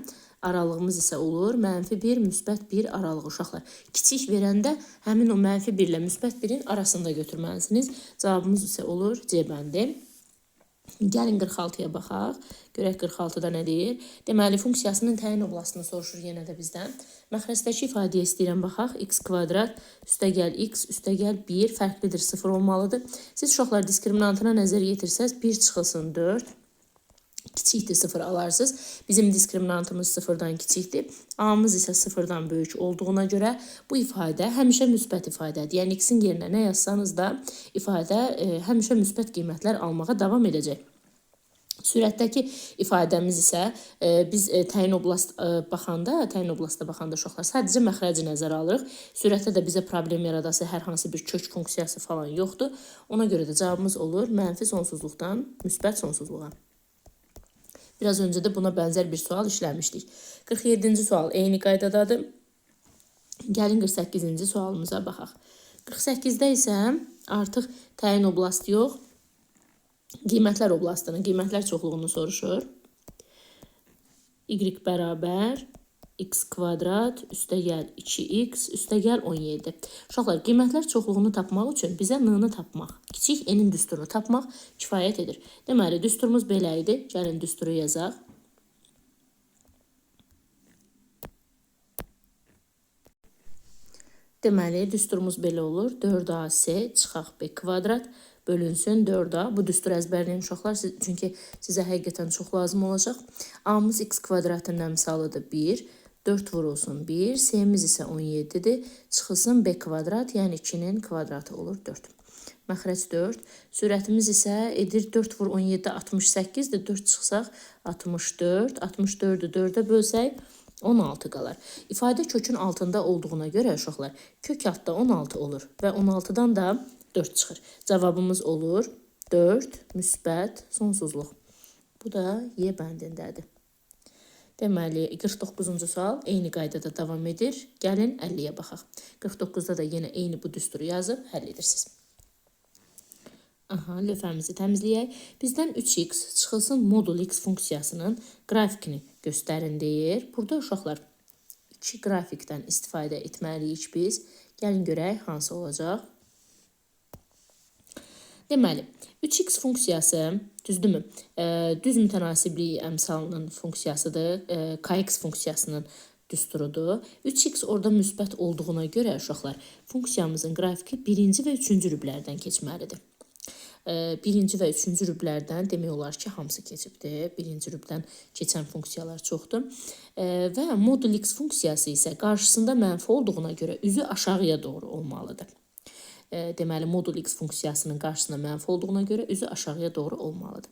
Aralığımız isə olur mənfi 1, müsbət 1 aralığı uşaqlar. Kiçik verəndə həmin o mənfi 1 ilə müsbət 1-in arasında götürməlisiniz. Cavabımız isə olur C bəndi. Gəlin 46-ya baxaq. Görək 46-da nə deyir? Deməli, funksiyasının təyin oblastını soruşur yenə də bizdən. Məxrəcdəki ifadəyə istəyirəm baxaq. X kvadrat üstəgəl x üstəgəl 1 fərqlidir 0 olmalıdır. Siz uşaqlar diskriminantına nəzər yetirsəz 1 çıxılsın 4. Kiçikdir 0 alarsınız. Bizim diskriminantımız 0-dan kiçikdir. A-mız isə 0-dan böyük olduğuna görə bu ifadə həmişə müsbət ifadədir. Yəni x-in yerinə nə yazsanız da ifadə həmişə müsbət qiymətlər almağa davam edəcək. Sürətdəki ifadəmiz isə biz təyin oblast baxanda, təyin oblasta baxanda uşaqlar sadəcə məxrəci nəzərə alırıq. Sürətdə də bizə problem yaradası hər hansı bir kök funksiyası falan yoxdur. Ona görə də cavabımız olur mənfi sonsuzluqdan müsbət sonsuzluğa. Biraz öncə də buna bənzər bir sual işləmişdik. 47-ci sual eyni qaydadadır. Gəlin 48-ci sualımıza baxaq. 48-də isə artıq təyin oblast yox, qiymətlər oblastını, qiymətlər çoxluğunu soruşur. Y bərabər X kvadrat üstəgəl 2x üstəgəl 17. Uşaqlar, qiymətlər çoxluğunu tapmaq üçün bizə n-ni tapmaq, kiçik n-in düsturunu tapmaq kifayət edir. Deməli, düsturumuz belə idi. Gəlin düsturu yazaq. Deməli, düsturumuz belə olur. 4AC çıxaq B kvadrat bölünsün 4A. Bu düsturu əzbərləyin uşaqlar, çünki sizə həqiqətən çox lazım olacaq. A-mız x kvadratın əmsalıdır 1. 4 vurulsun 1, C-miz isə 17-dir. Çıxılsın B kvadrat, yəni 2-nin kvadratı olur 4. Məxrəc 4. Sürətimiz isə edir 4 vur 17, 68-dir. 4 çıxsaq 64. 64-ü 4-ə bölsək 16 qalar. İfadə kökün altında olduğuna görə uşaqlar, kök altda 16 olur və 16-dan da 4 çıxır. Cavabımız olur 4 müsbət sonsuzluq. Bu da Y bəndindədir. Deməli, 49-cu sual eyni qaydada davam edir. Gəlin 50-yə baxaq. 49-da da yenə eyni bu düsturu yazıb həll edirsiniz. Aha, lövhəmizi təmizləyək. Bizdən 3x çıxılsın modul x funksiyasının qrafikini göstərin deyir. Burada uşaqlar iki qrafikdən istifadə etməliyik biz. Gəlin görək hansı olacaq. Deməli, 3x funksiyası, düzdürmü? Düz mütənasiblik əmsalının funksiyasıdır. Kx funksiyasının düsturudur. 3x orada müsbət olduğuna görə uşaqlar, funksiyamızın qrafiki birinci və üçüncü rüblərdən keçməlidir. Birinci və üçüncü rüblərdən demək olar ki, hamısı keçibdir. Birinci rübdən keçən funksiyalar çoxdur. Və modul x funksiyası isə qarşısında mənfi olduğuna görə üzü aşağıya doğru olmalıdır. Deməli, modul x funksiyasının qarşısında mənfi olduğuna görə üzü aşağıya doğru olmalıdır.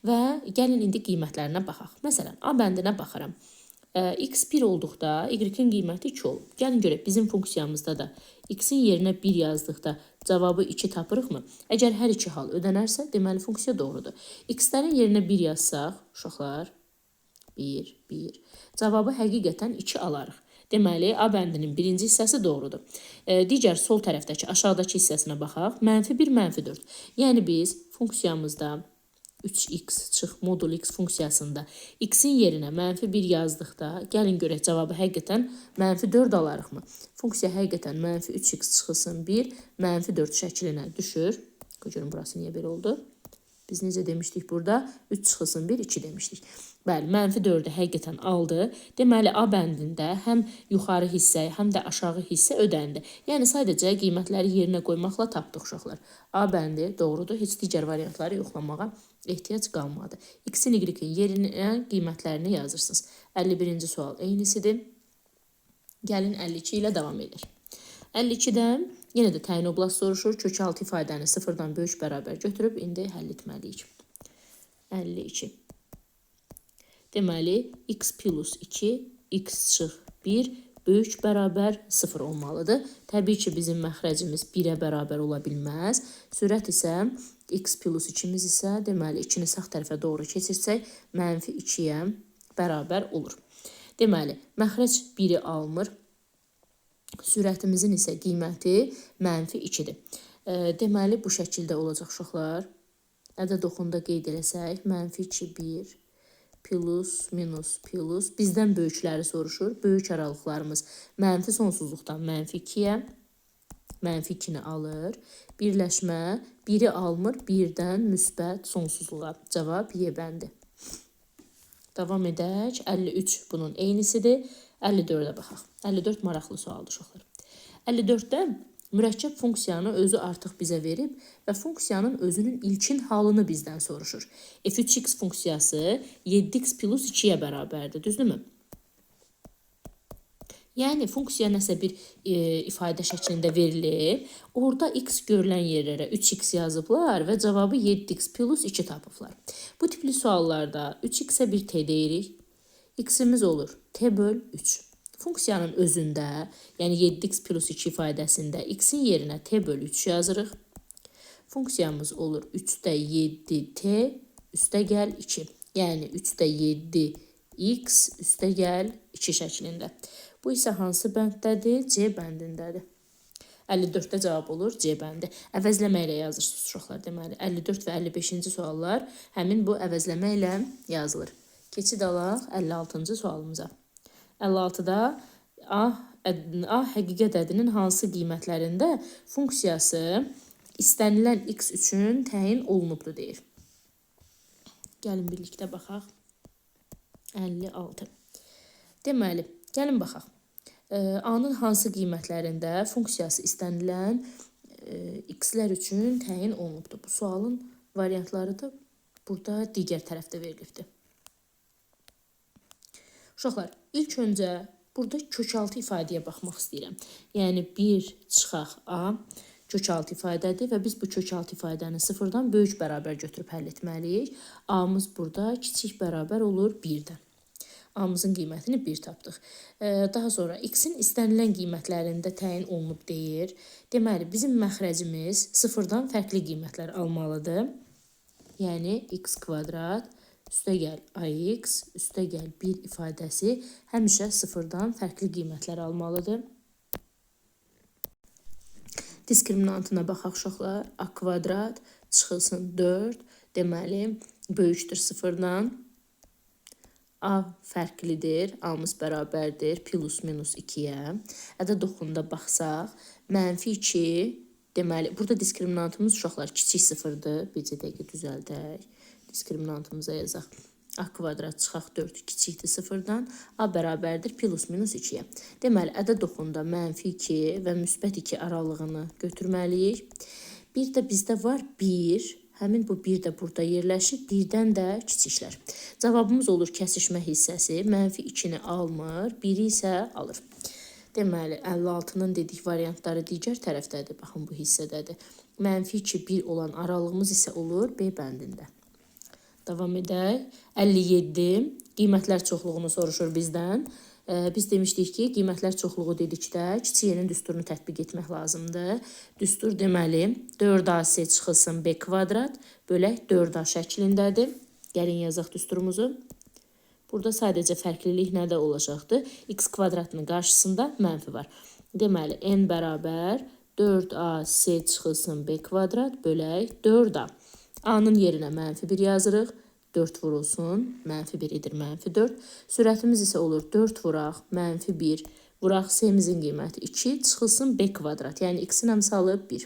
Və gəlin indi qiymətlərinə baxaq. Məsələn, A bəndinə baxıram. X 1 olduqda y-in qiyməti 2 olub. Gəlin görək, bizim funksiyamızda da x-in yerinə 1 yazdıqda cavabı 2 tapırıqmı? Əgər hər iki hal ödənərsə, deməli funksiya doğrudur. X-lərin yerinə 1 yazsaq, uşaqlar, 1, 1, cavabı həqiqətən 2 alarıq. Deməli, A bəndinin birinci hissəsi doğrudur. Digər sol tərəfdəki, aşağıdakı hissəsinə baxaq. Mənfi 1, mənfi 4. Yəni, biz funksiyamızda 3x çıx modul x funksiyasında x-in yerinə mənfi 1 yazdıqda, gəlin görək cavabı həqiqətən mənfi 4 alarıqmı? Funksiya həqiqətən mənfi 3x çıxılsın 1, mənfi 4 şəklinə düşür. Görün, burası niyə belə oldu? Biz necə demişdik burada? 3 çıxılsın 1, 2 demişdik. Bəli, mənfi 4-ü həqiqətən aldı. Deməli, A bəndində həm yuxarı hissə, həm də aşağı hissə ödəndi. Yəni, sadəcə qiymətləri yerinə qoymaqla tapdıq uşaqlar. A bəndi doğrudur. Heç digər variantları yoxlamağa ehtiyac qalmadı. X-in, Y-in yerinə qiymətlərini yazırsınız. 51-ci sual eynisidir. Gəlin 52 ilə davam edək. 52-də yenə də təyin oblast soruşur. Kök 6 ifadəni sıfırdan böyük bərabər götürüb indi həll etməliyik. 52. Deməli, x plus 2, x çıx 1 böyük bərabər 0 olmalıdır. Təbii ki, bizim məxrəcimiz 1-ə bərabər ola bilməz. Sürət isə x plus 2-miz isə, deməli, 2-ni sağ tərəfə doğru keçirsək, mənfi 2-yə bərabər olur. Deməli, məxrəc 1-i almır. Sürətimizin isə qiyməti mənfi 2-dir. Deməli, bu şəkildə olacaq uşaqlar. Ədəd oxunda qeyd eləsək, mənfi 2, 1, plus, minus, plus. Bizdən böyükləri soruşur. Böyük aralıqlarımız mənfi sonsuzluqdan mənfi 2-yə, mənfi 2-ni alır. Birləşmə 1-i almır, 1-dən müsbət sonsuzluğa. Cavab Y bəndi. Davam edək. 53 bunun eynisidir. 54-ə baxaq. 54 maraqlı sualdır uşaqlar. 54-də mürəkkəb funksiyanı özü artıq bizə verib və funksiyanın özünün ilkin halını bizdən soruşur. F3x funksiyası 7x plus 2-yə bərabərdir, düzdürmü? Yəni, funksiya nəsə bir ifadə şəklində verilib, orada x görülən yerlərə 3x yazıblar və cavabı 7x plus 2 tapıblar. Bu tipli suallarda 3x-ə bir t deyirik. X-imiz olur t böl 3. Funksiyanın özündə, yəni 7x plus 2 ifadəsində x-in yerinə t böl 3 yazırıq. Funksiyamız olur 3-də 7t üstə gəl 2. Yəni 3-də 7x üstə gəl 2 şəklində. Bu isə hansı bənddədir? C bəndindədir. 54-də cavab olur C bəndi. Əvəzləmə ilə yazırsınız uşaqlar. Deməli, 54 və 55-ci suallar həmin bu əvəzləmə ilə yazılır. Keçid alaq 56-cı sualımıza. 56-da A həqiqi ədədinin hansı qiymətlərində funksiyası istənilən x üçün təyin olunubdur deyir. Gəlin birlikdə baxaq. 56. Deməli, gəlin baxaq. A-nın hansı qiymətlərində funksiyası istənilən x-lər üçün təyin olunubdur? Bu sualın variantları da burada digər tərəfdə verilibdir. Uşaqlar, ilk öncə burada kökaltı ifadəyə baxmaq istəyirəm. Yəni 1 çıxaq A kökaltı ifadədir və biz bu kökaltı ifadəni sıfırdan böyük bərabər götürüb həll etməliyik. A-mız burada kiçik bərabər olur 1-dən. A-mızın qiymətini 1 tapdıq. Daha sonra x-in istənilən qiymətlərində təyin olunub deyir. Deməli, bizim məxrəcimiz sıfırdan fərqli qiymətlər almalıdır. Yəni, x kvadrat üstəgəl ax üstəgəl 1 ifadəsi həmişə sıfırdan fərqli qiymətlər almalıdır. Diskriminantına baxaq uşaqlar. A kvadrat çıxılsın 4. Deməli, böyükdür sıfırdan. A fərqlidir. A-mız bərabərdir plus minus 2-yə. Ədəd oxunda baxsaq, mənfi 2, deməli, burada diskriminantımız uşaqlar kiçik sıfırdır. Bircə dəqiqə düzəldək. Diskriminantımıza yazaq. A kvadrat çıxaq 4 kiçikdir sıfırdan. A bərabərdir plus minus 2-yə. Deməli, ədəd oxunda mənfi 2 və müsbət 2 aralığını götürməliyik. Bir də bizdə var 1. Həmin bu 1 də burada yerləşir. 1-dən də kiçiklər. Cavabımız olur kəsişmə hissəsi. Mənfi 2-ni almır, 1-i isə alır. Deməli, 56-nın dedik variantları digər tərəfdədir. Baxın, bu hissədədir. Mənfi 2, 1 olan aralığımız isə olur B bəndində. Davam edək. 57. Qiymətlər çoxluğunu soruşur bizdən. Biz demişdik ki, qiymətlər çoxluğu dedikdə kiçik yenin düsturunu tətbiq etmək lazımdır. Düstur deməli 4AC çıxılsın B kvadrat bölək 4A şəklindədir. Gəlin yazaq düsturumuzu. Burada sadəcə fərqlilik nədə olacaqdır? X kvadratının qarşısında mənfi var. Deməli, N bərabər 4AC çıxılsın B kvadrat bölək 4A. A-nın yerinə mənfi 1 yazırıq. 4 vurulsun. Mənfi 1 edir mənfi 4. Sürətimiz isə olur 4 vuraq mənfi 1 vuraq C-mizin qiyməti 2 çıxılsın B kvadrat. Yəni x-in əmsalı 1.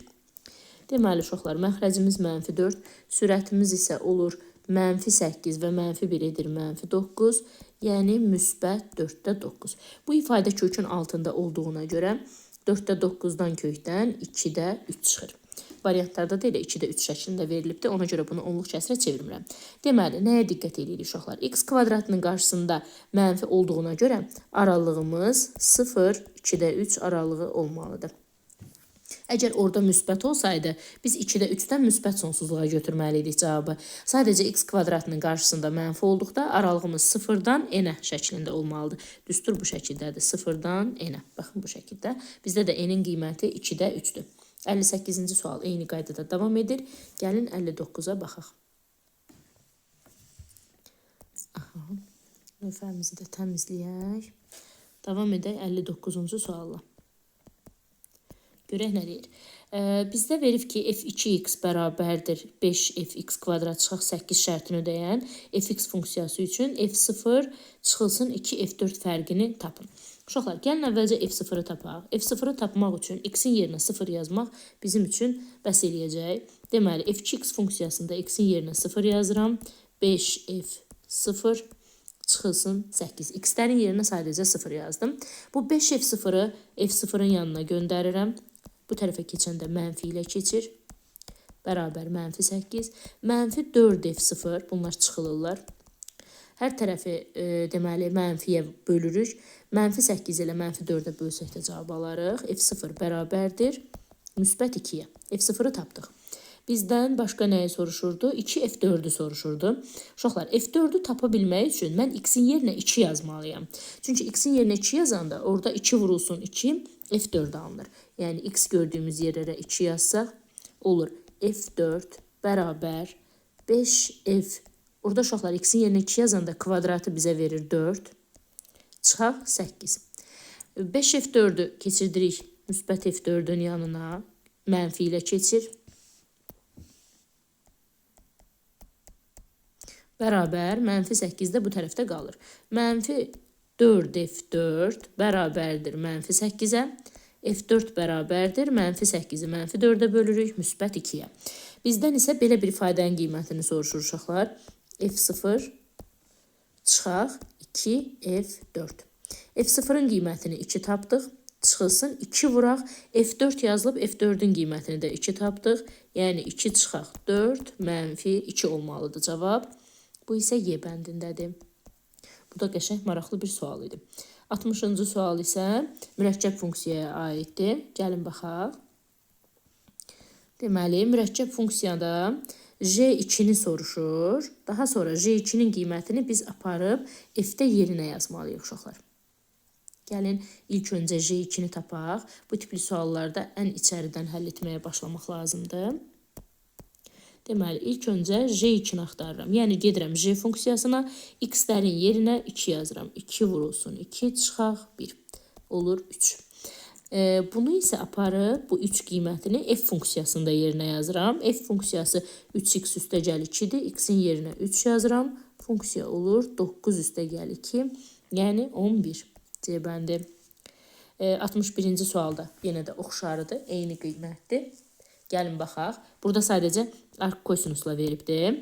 Deməli uşaqlar, məxrəcimiz mənfi 4. Sürətimiz isə olur mənfi 8 və mənfi 1 edir mənfi 9. Yəni müsbət 4-də 9. Bu ifadə kökün altında olduğuna görə 4-də 9-dan kökdən 2-də 3 çıxır. Variantlarda da elə 2-də 3 şəklində verilibdir. Ona görə bunu onluq kəsrə çevirmirəm. Deməli, nəyə diqqət edirik uşaqlar? X kvadratının qarşısında mənfi olduğuna görə aralığımız 0, 2-də 3 aralığı olmalıdır. Əgər orada müsbət olsaydı, biz 2-də 3-dən müsbət sonsuzluğa götürməli idik cavabı. Sadəcə x kvadratının qarşısında mənfi olduqda aralığımız 0-dan n-ə şəklində olmalıdır. Düstur bu şəkildədir. 0-dan n-ə. Baxın bu şəkildə. Bizdə də n-in qiyməti 2-də 3-dür. 58-ci sual eyni qaydada davam edir. Gəlin 59-a baxaq. Aha, lövhəmizi də təmizləyək. Davam edək 59-cu sualla. Görək nə deyir. Bizdə verib ki, f2x bərabərdir 5fx kvadrat çıxaq 8 şərtini ödəyən fx funksiyası üçün f0 çıxılsın 2f4 fərqini tapın. Uşaqlar, gəlin əvvəlcə f0-ı tapaq. F0-ı tapmaq üçün x-in yerinə 0 yazmaq bizim üçün bəs eləyəcək. Deməli, f2x funksiyasında x-in yerinə 0 yazıram. 5f0 çıxılsın 8. X-lərin yerinə sadəcə 0 yazdım. Bu 5f0-ı f0-ın yanına göndərirəm. Bu tərəfə keçəndə mənfi ilə keçir. Bərabər mənfi 8. Mənfi 4f0. Bunlar çıxılırlar. Hər tərəfi deməli mənfiyə bölürük. Mənfi 8 ilə mənfi 4-ə bölsək də cavab alarıq. F0 bərabərdir müsbət 2-yə. F0-ı tapdıq. Bizdən başqa nəyi soruşurdu? 2F4-ü soruşurdu. Uşaqlar, F4-ü tapa bilmək üçün mən x-in yerinə 2 yazmalıyam. Çünki x-in yerinə 2 yazanda orada 2 vurulsun 2, F4 alınır. Yəni x gördüyümüz yerlərə 2 yazsaq olur. F4 bərabər 5F. Orada uşaqlar x-in yerinə 2 yazanda kvadratı bizə verir 4. Çıxaq 8. 5F4-ü keçirdirik müsbət F4-ün yanına. Mənfi ilə keçir. Bərabər mənfi 8 də bu tərəfdə qalır. Mənfi 4F4 bərabərdir mənfi 8-ə. F4 bərabərdir mənfi 8-i mənfi 4-ə bölürük, müsbət 2-yə. Bizdən isə belə bir ifadənin qiymətini soruşur uşaqlar. F0 çıxaq 2 F4. F0-ın qiymətini 2 tapdıq. Çıxılsın 2 vuraq. F4 yazılıb, F4-ün qiymətini də 2 tapdıq. Yəni 2 çıxaq 4 mənfi 2 olmalıdır cavab. Bu isə Y bəndindədir. Bu da qəşəng maraqlı bir sual idi. 60-cı sual isə mürəkkəb funksiyaya aiddir. Gəlin baxaq. Deməli, mürəkkəb funksiyada J2-ni soruşur. Daha sonra J2-nin qiymətini biz aparıb F-də yerinə yazmalıyıq uşaqlar. Gəlin ilk öncə J2-ni tapaq. Bu tipli suallarda ən içəridən həll etməyə başlamaq lazımdır. Deməli, ilk öncə J2-ni axtarıram. Yəni, gedirəm J funksiyasına, x-lərin yerinə 2 yazıram. 2 vurulsun 2, çıxaq 1. Olur 3. Bunu isə aparıb bu 3 qiymətini f funksiyasında yerinə yazıram. F funksiyası 3x üstəgəl 2-dir. X-in yerinə 3 yazıram. Funksiya olur 9 üstəgəl 2, yəni 11. C bəndi. 61-ci sualda yenə də oxşarıdır, eyni qiymətdir. Gəlin baxaq. Burada sadəcə arc kosinusla veribdir.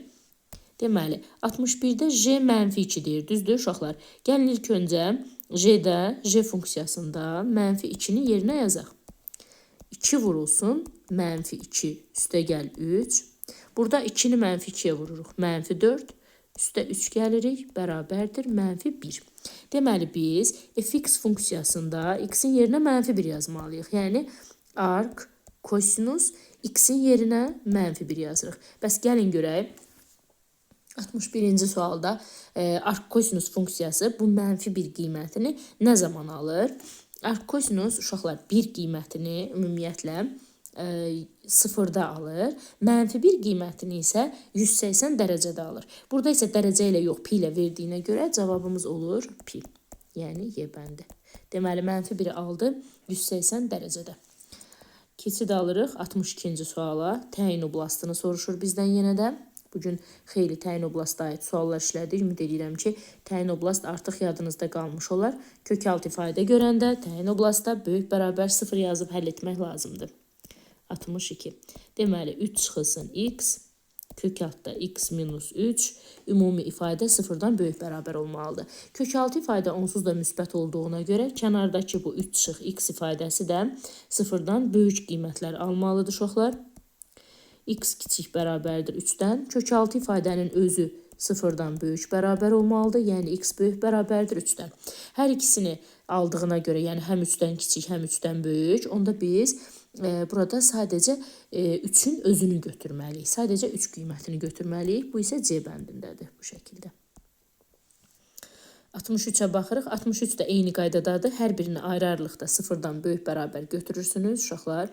Deməli, 61-də J mənfi 2 deyir. Düzdür, uşaqlar? Gəlin ilk öncə J-də, J funksiyasında mənfi 2-ni yerinə yazaq. 2 vurulsun, mənfi 2 üstəgəl 3. Burada 2-ni mənfi 2-yə vururuq. Mənfi 4, üstə 3 gəlirik, bərabərdir mənfi 1. Deməli, biz fx funksiyasında x-in yerinə mənfi 1 yazmalıyıq. Yəni, arc kosinus x-in yerinə mənfi 1 yazırıq. Bəs gəlin görək. 61-ci sualda arc kosinus funksiyası bu mənfi 1 qiymətini nə zaman alır? Arc kosinus uşaqlar 1 qiymətini ümumiyyətlə 0-da alır. Mənfi 1 qiymətini isə 180 dərəcədə alır. Burada isə dərəcə ilə yox, pi ilə verdiyinə görə cavabımız olur pi. Yəni Y bəndi. Deməli, mənfi 1-i aldı 180 dərəcədə. Keçid alırıq 62-ci suala. Təyin oblastını soruşur bizdən yenə də. Bugün xeyli təyin oblasta aid suallar işlədik. Ümid edirəm ki, təyin oblast artıq yadınızda qalmış olar. Kökaltı ifadə görəndə təyin oblasta böyük bərabər 0 yazıb həll etmək lazımdır. 62. Deməli, 3 çıxılsın x, kökaltda x minus 3, ümumi ifadə 0-dan böyük bərabər olmalıdır. Kökaltı ifadə onsuz da müsbət olduğuna görə kənardakı bu 3 çıx x ifadəsi də 0-dan böyük qiymətlər almalıdır uşaqlar. X kiçik bərabərdir 3-dən. Kökaltı ifadənin özü 0-dan böyük bərabər olmalıdır. Yəni x böyük bərabərdir 3-dən. Hər ikisini aldığına görə, yəni həm 3-dən kiçik, həm 3-dən böyük, onda biz burada sadəcə 3-ün özünü götürməliyik. Sadəcə 3 qiymətini götürməliyik. Bu isə C bəndindədir bu şəkildə. 63-ə baxırıq. 63 də eyni qaydadadır. Hər birini ayrı-ayrılıqda 0-dan böyük bərabər götürürsünüz uşaqlar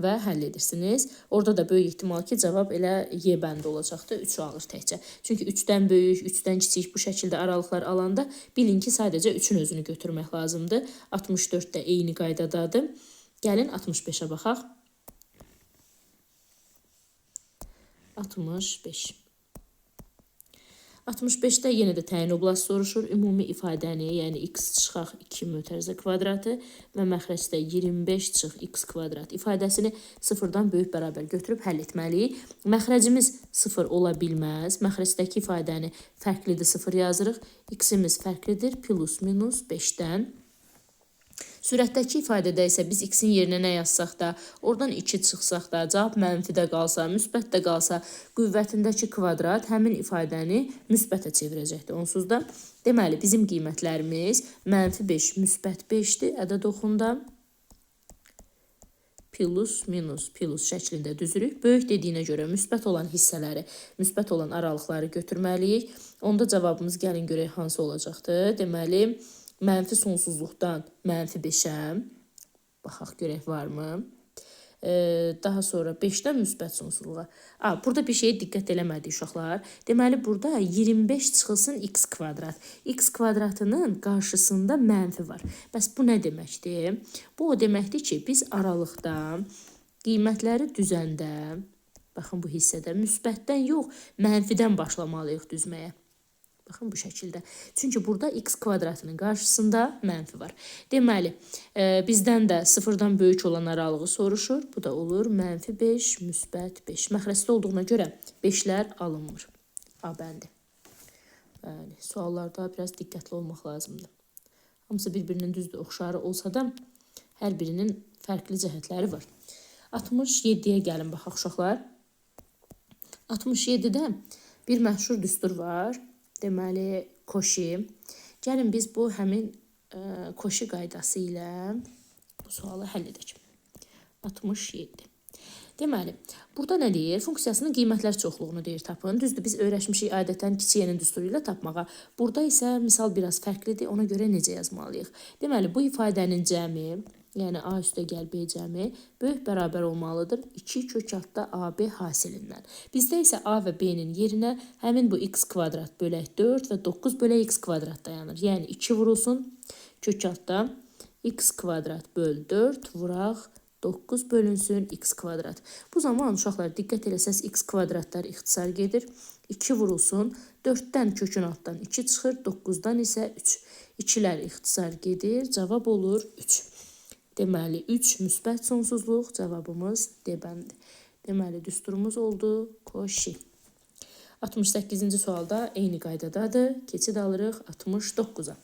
və həll edirsiniz. Orada da böyük ehtimal ki, cavab elə Y bəndi olacaqdır. 3-ü alır təkcə. Çünki 3-dən böyük, 3-dən kiçik bu şəkildə aralıqlar alanda bilin ki, sadəcə 3-ün özünü götürmək lazımdır. 64 də eyni qaydadadır. Gəlin 65-ə baxaq. 65. 65-də yenə də təyin oblast soruşur. Ümumi ifadəni, yəni x çıxaq 2 mötərizə kvadratı və məxrəcdə 25 çıx x kvadrat ifadəsini 0-dan böyük bərabər götürüb həll etməliyik. Məxrəcimiz 0 ola bilməz. Məxrəcdəki ifadəni fərqlidir 0 yazırıq. X-imiz fərqlidir plus minus 5-dən. Sürətdəki ifadədə isə biz x-in yerinə nə yazsaq da, oradan 2 çıxsaq da, cavab mənfidə qalsa, müsbət də qalsa, qüvvətindəki kvadrat həmin ifadəni müsbətə çevirəcəkdir. Onsuz da, deməli, bizim qiymətlərimiz mənfi 5, müsbət 5-dir ədəd oxunda. Plus, minus, plus şəklində düzürük. Böyük dediyinə görə müsbət olan hissələri, müsbət olan aralıqları götürməliyik. Onda cavabımız gəlin görək hansı olacaqdır. Deməli, mənfi sonsuzluqdan mənfi 5-ə, baxaq görək varmı? Daha sonra 5-dən müsbət sonsuzluğa. Burada bir şeyə diqqət eləmədik uşaqlar. Deməli, burada 25 çıxılsın x kvadrat. X kvadratının qarşısında mənfi var. Bəs bu nə deməkdir? Bu o deməkdir ki, biz aralıqda qiymətləri düzəndə, baxın bu hissədə müsbətdən yox, mənfidən başlamalıyıq düzməyə. Baxın bu şəkildə. Çünki burada x kvadratının qarşısında mənfi var. Deməli, bizdən də sıfırdan böyük olan aralığı soruşur. Bu da olur mənfi 5, müsbət 5. Məxrəcdə olduğuna görə 5-lər alınmır. A bəndi. Bəli, suallarda biraz diqqətli olmaq lazımdır. Hamısı bir-birinin düzdür, oxşarı olsa da hər birinin fərqli cəhətləri var. 67-yə gəlin baxaq uşaqlar. 67-də bir məşhur düstur var. Deməli, Koşi. Gəlin biz bu həmin Koşi qaydası ilə bu sualı həll edək. 67. Deməli, burada nə deyir? Funksiyasının qiymətlər çoxluğunu deyir tapın. Düzdür, biz öyrəşmişik adətən kiçik n-in düsturu ilə tapmağa. Burada isə misal biraz fərqlidir. Ona görə necə yazmalıyıq? Deməli, bu ifadənin cəmi, yəni A üstə gəl B cəmi böyük bərabər olmalıdır 2 kök altda AB hasilindən. Bizdə isə A və B-nin yerinə həmin bu x kvadrat bölək 4 və 9 bölək x kvadrat dayanır. Yəni 2 vurulsun kök altda x kvadrat böl 4 vuraq 9 bölünsün x kvadrat. Bu zaman uşaqlar diqqət eləsəz x kvadratlar ixtisar gedir. 2 vurulsun 4-dən kökün altdan 2 çıxır, 9-dan isə 3. 2-lər ixtisar gedir, cavab olur 3. Deməli 3 müsbət sonsuzluq, cavabımız D bəndi. Deməli düsturumuz oldu Koşi. 68-ci sualda eyni qaydadadır. Keçid alırıq 69-a.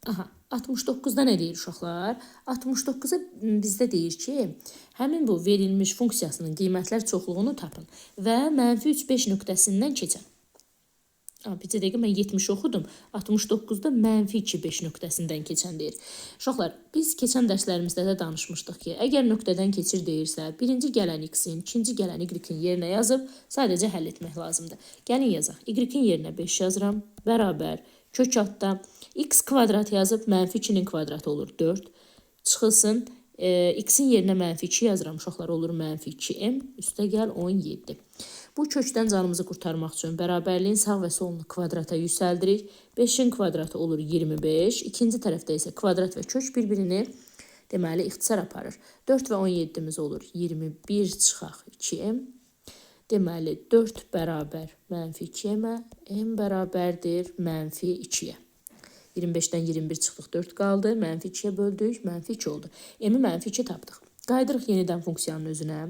Aha, 69-da nə deyir uşaqlar? 69-a bizdə deyir ki, həmin bu verilmiş funksiyasının qiymətlər çoxluğunu tapın və mənfi 3, 5 nöqtəsindən keçən. Bircə dəqiqə mən 70 oxudum. 69-da mənfi 2, 5 nöqtəsindən keçən deyir. Uşaqlar, biz keçən dərslərimizdə də danışmışdıq ki, əgər nöqtədən keçir deyirsə, birinci gələn x-in, ikinci gələn y-in yerinə yazıb sadəcə həll etmək lazımdır. Gəlin yazaq. Y-in yerinə 5 yazıram. Bərabər kök altda x kvadrat yazıb mənfi 2-nin kvadratı olur 4. Çıxılsın. X-in yerinə mənfi 2 yazıram. Uşaqlar olur mənfi 2m. Üstə gəl 17. Bu kökdən canımızı qurtarmaq üçün bərabərliyin sağ və solunu kvadrata yüksəldirik. 5-in kvadratı olur 25. İkinci tərəfdə isə kvadrat və kök bir-birini deməli ixtisar aparır. 4 və 17-miz olur 21 çıxaq 2m. Deməli 4 bərabər mənfi 2m-ə, m bərabərdir mənfi 2-yə. 25-dən 21 çıxdıq, 4 qaldı. Mənfi 2-yə böldük, mənfi 2 oldu. M-i mənfi 2 tapdıq. Qayıdırıq yenidən funksiyanın özünə.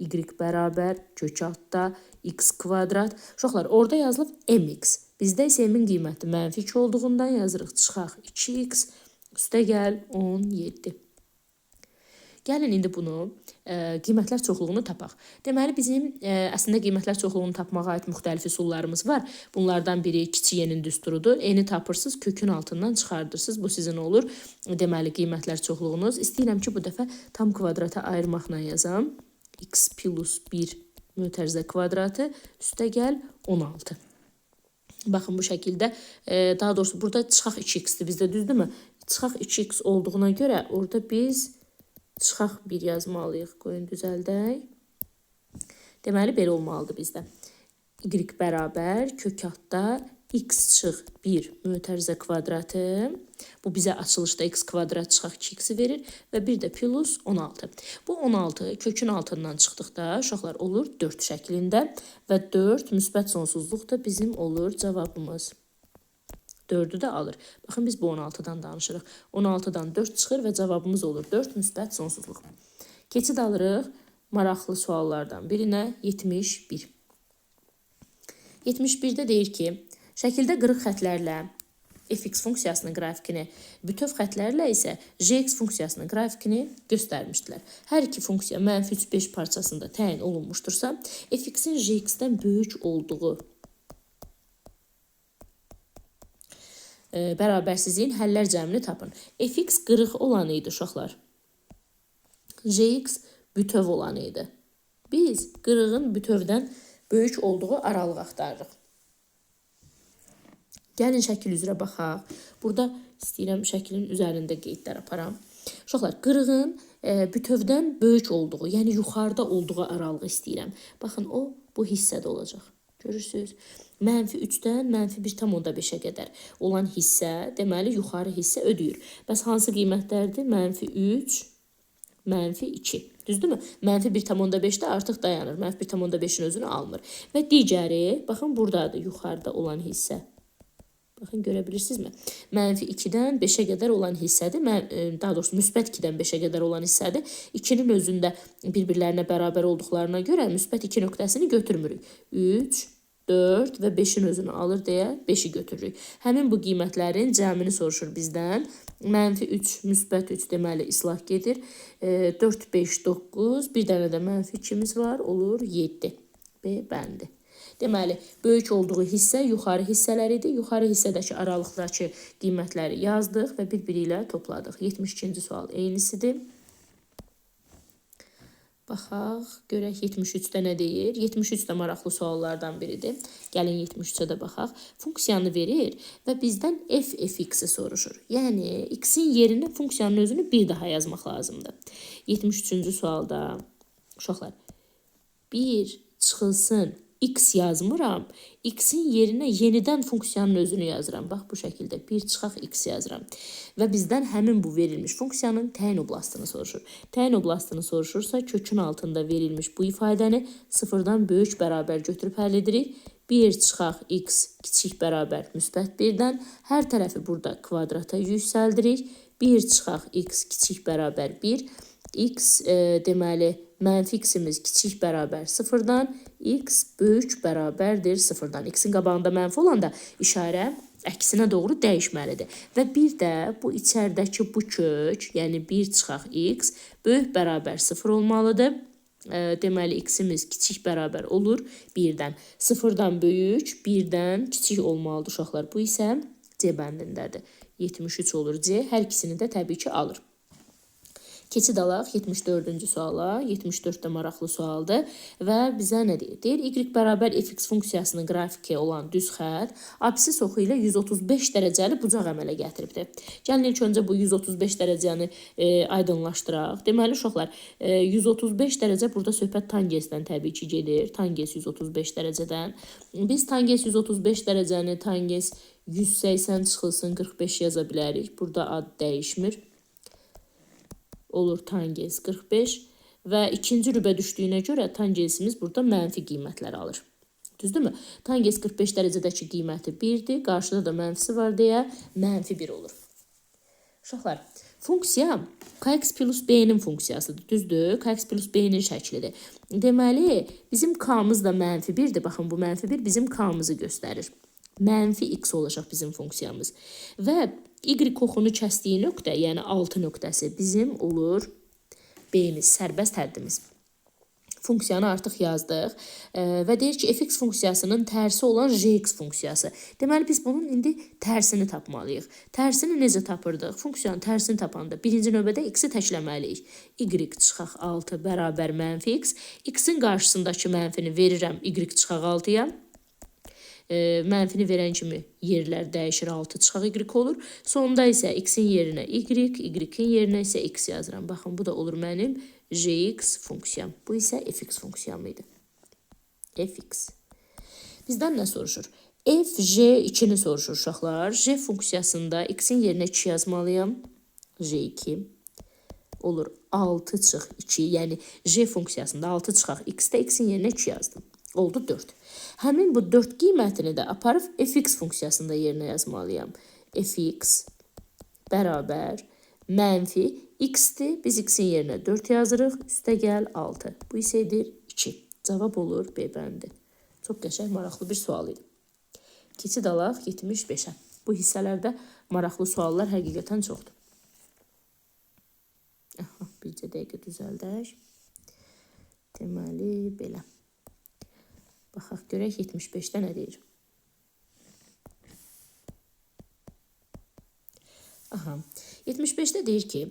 Y bərabər kök altda x kvadrat. Uşaqlar, orada yazılıb mx. Bizdə isə m-in qiyməti mənfi 2 olduğundan yazırıq. Çıxaq 2x, üstə gəl 17. Gəlin indi bunu qiymətlər çoxluğunu tapaq. Deməli, bizim əslində qiymətlər çoxluğunu tapmağa aid müxtəlif üsullarımız var. Bunlardan biri kiçik n-in düsturudur. N-i tapırsınız, kökün altından çıxardırsınız. Bu sizin olur. Deməli, qiymətlər çoxluğunuz. İstəyirəm ki, bu dəfə tam kvadrata ayırmaqla yazam. X plus 1 mötərizə kvadratı üstə gəl 16. Baxın bu şəkildə, daha doğrusu burada çıxaq 2x-dir bizdə, düzdürmü? Çıxaq 2x olduğuna görə orada biz çıxaq 1 yazmalıyıq. Qoyun düzəldək. Deməli, belə olmalıdır bizdə. Y bərabər kök altda x çıx 1 mötərizə kvadratı. Bu bizə açılışda x kvadrat çıxaq 2x-i verir və bir də plus 16. Bu 16 kökün altından çıxdıqda uşaqlar olur 4 şəklində və 4 müsbət sonsuzluq da bizim olur cavabımız. 4-ü də alır. Baxın, biz bu 16-dan danışırıq. 16-dan 4 çıxır və cavabımız olur 4 müsbət sonsuzluq. Keçid alırıq maraqlı suallardan birinə 71. 71-də deyir ki, şəkildə qırıq xətlərlə fx funksiyasının qrafikini, bütöv xətlərlə isə gx funksiyasının qrafikini göstərmişdilər. Hər iki funksiya mənfi 3, 5 parçasında təyin olunmuşdursa, fx-in gx-dən böyük olduğu bərabərsizliyin həllər cəmini tapın. Fx qırıq olanı idi uşaqlar. Gx bütöv olanı idi. Biz qırığın bütövdən böyük olduğu aralığı axtarırıq. Gəlin şəkil üzrə baxaq. Burada istəyirəm şəklin üzərində qeydlər aparam. Uşaqlar, qırığın bütövdən böyük olduğu, yəni yuxarıda olduğu aralığı istəyirəm. Baxın, o bu hissədə olacaq. Görürsünüz? Mənfi 3-dən mənfi 1,5-ə qədər olan hissə, deməli, yuxarı hissə ödəyir. Bəs hansı qiymətlərdir? Mənfi 3, Mənfi 2. Düzdürmü? Mənfi 1,5-də artıq dayanır. Mənfi 1,5-in özünü almır. Və digəri, baxın, buradadır yuxarıda olan hissə. Baxın, görə bilirsinizmi? Mənfi 2-dən 5-ə qədər olan hissədir. Daha doğrusu, müsbət 2-dən 5-ə qədər olan hissədir. 2-nin özündə bir-birlərinə bərabər olduqlarına görə müsbət 2 nöqtəsini götürmürük. 3, 4 və 5-in özünü alır deyə 5-i götürürük. Həmin bu qiymətlərin cəmini soruşur bizdən. Mənfi 3, müsbət 3 deməli islah gedir. 4, 5, 9, bir dənə də mənfi 2-miz var, olur 7. B bəndi. Deməli, böyük olduğu hissə yuxarı hissələr idi. Yuxarı hissədəki aralıqdakı qiymətləri yazdıq və bir-biri ilə topladıq. 72-ci sual eynisidir. Baxaq, görək 73-də nə deyir? 73 də maraqlı suallardan biridir. Gəlin 73-ə də baxaq. Funksiyanı verir və bizdən f fx-i soruşur. Yəni, x-in yerinə funksiyanın özünü bir daha yazmaq lazımdır. 73-cü sualda, uşaqlar, 1 çıxılsın, x yazmıram. X-in yerinə yenidən funksiyanın özünü yazıram. Bax, bu şəkildə 1 çıxaq x yazıram. Və bizdən həmin bu verilmiş funksiyanın təyin oblastını soruşur. Təyin oblastını soruşursa, kökün altında verilmiş bu ifadəni sıfırdan böyük bərabər götürüb həll edirik. 1 çıxaq x kiçik bərabər müsbət 1-dən. Hər tərəfi burada kvadrata yüksəldirik. 1 çıxaq x kiçik bərabər 1. X deməli, mənfi x-imiz kiçik bərabər sıfırdan, x böyük bərabərdir sıfırdan. X-in qabağında mənfi olanda işarə əksinə doğru dəyişməlidir. Və bir də bu içəridəki bu kök, yəni 1 çıxaq x böyük bərabər 0 olmalıdır. Deməli, x-imiz kiçik bərabər olur 1-dən. 0-dan böyük, 1-dən kiçik olmalıdır uşaqlar. Bu isə C bəndindədir. 73 olur C. Hər ikisini də təbii ki alır. Keçid alaq 74-cü suala. 74 də maraqlı sualdır və bizə nə deyir? Deyir, y bərabər fx funksiyasının qrafiki olan düz xətt absis oxu ilə 135 dərəcəli bucaq əmələ gətiribdir. Gəlin ilk öncə bu 135 dərəcəni aydınlaşdıraq. Deməli, uşaqlar, 135 dərəcə burada söhbət tangesdən təbii ki gedir. Tanges 135 dərəcədən. Biz tanges 135 dərəcəni tanges 180 çıxılsın 45 yaza bilərik. Burada ad dəyişmir. Olur tangens 45 və ikinci rübə düşdüyünə görə tangensimiz burada mənfi qiymətlər alır. Düzdürmü? Tangens 45 dərəcədəki qiyməti 1-dir, qarşıda da mənfisi var deyə mənfi 1 olur. Uşaqlar, funksiya kx plus b-nin funksiyasıdır. Düzdür? Kx plus b-nin şəklidir. Deməli, bizim k-mız da mənfi 1-dir. Baxın, bu mənfi 1 bizim k-mızı göstərir. Mənfi x olacaq bizim funksiyamız. Və y oxunu kəsdiyi nöqtə, yəni 6 nöqtəsi bizim olur b-miz, sərbəst həddimiz. Funksiyanı artıq yazdıq və deyir ki, fx funksiyasının tərsi olan gx funksiyası. Deməli, biz bunun indi tərsini tapmalıyıq. Tərsini necə tapırdıq? Funksiyanın tərsini tapanda birinci növbədə x-i təkləməliyik. Y çıxaq 6 bərabər mənfi x. X-in qarşısındakı mənfini verirəm y çıxaq 6-ya. Mənfini verən kimi yerlər dəyişir, 6 çıxaq y olur. Sonda isə x-in yerinə y, y-in yerinə isə x yazıram. Baxın, bu da olur mənim gx funksiyam. Bu isə fx funksiyam idi. Fx. Bizdən nə soruşur? F, g2-ni soruşur uşaqlar. G funksiyasında x-in yerinə 2 yazmalıyam. G2 olur 6 çıx 2. Yəni g funksiyasında 6 çıxaq x-də x-in yerinə 2 yazdım. Oldu 4. Həmin bu 4 qiymətini də aparıb fx funksiyasında yerinə yazmalıyam. Fx bərabər mənfi x-dir. Biz x-in yerinə 4 yazırıq. Üstə gəl 6. Bu isə edir 2. Cavab olur B bəndi. Çox qəşəng, maraqlı bir sual idi. Keçid alaq 75-ə. Bu hissələrdə maraqlı suallar həqiqətən çoxdur. Aha, bircə dəqiqə düzəldək. Deməli, belə. Baxaq, görək 75-də nə deyir. Aha, 75-də deyir ki,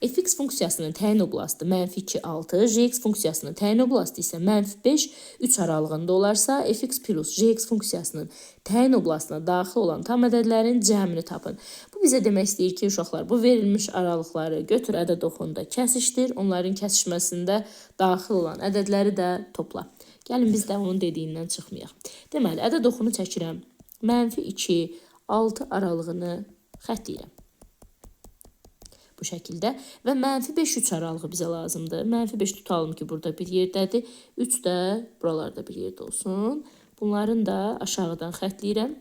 fx funksiyasının təyin oblastı mənfi 2, 6, gx funksiyasının təyin oblastı isə mənfi 5, 3 aralığında olarsa, fx plus gx funksiyasının təyin oblastına daxil olan tam ədədlərin cəmini tapın. Bu bizə demək istəyir ki, uşaqlar, bu verilmiş aralıqları götür ədəd oxunda kəsişdir, onların kəsişməsində daxil olan ədədləri də topla. Gəlin biz də onun dediyindən çıxmayaq. Deməli, ədəd oxunu çəkirəm. Mənfi 2, 6 aralığını xəttləyirəm. Bu şəkildə və mənfi 5, 3 aralığı bizə lazımdır. Mənfi 5 tutalım ki, burada bir yerdədir. 3 də buralarda bir yerdə olsun. Bunların da aşağıdan xəttləyirəm.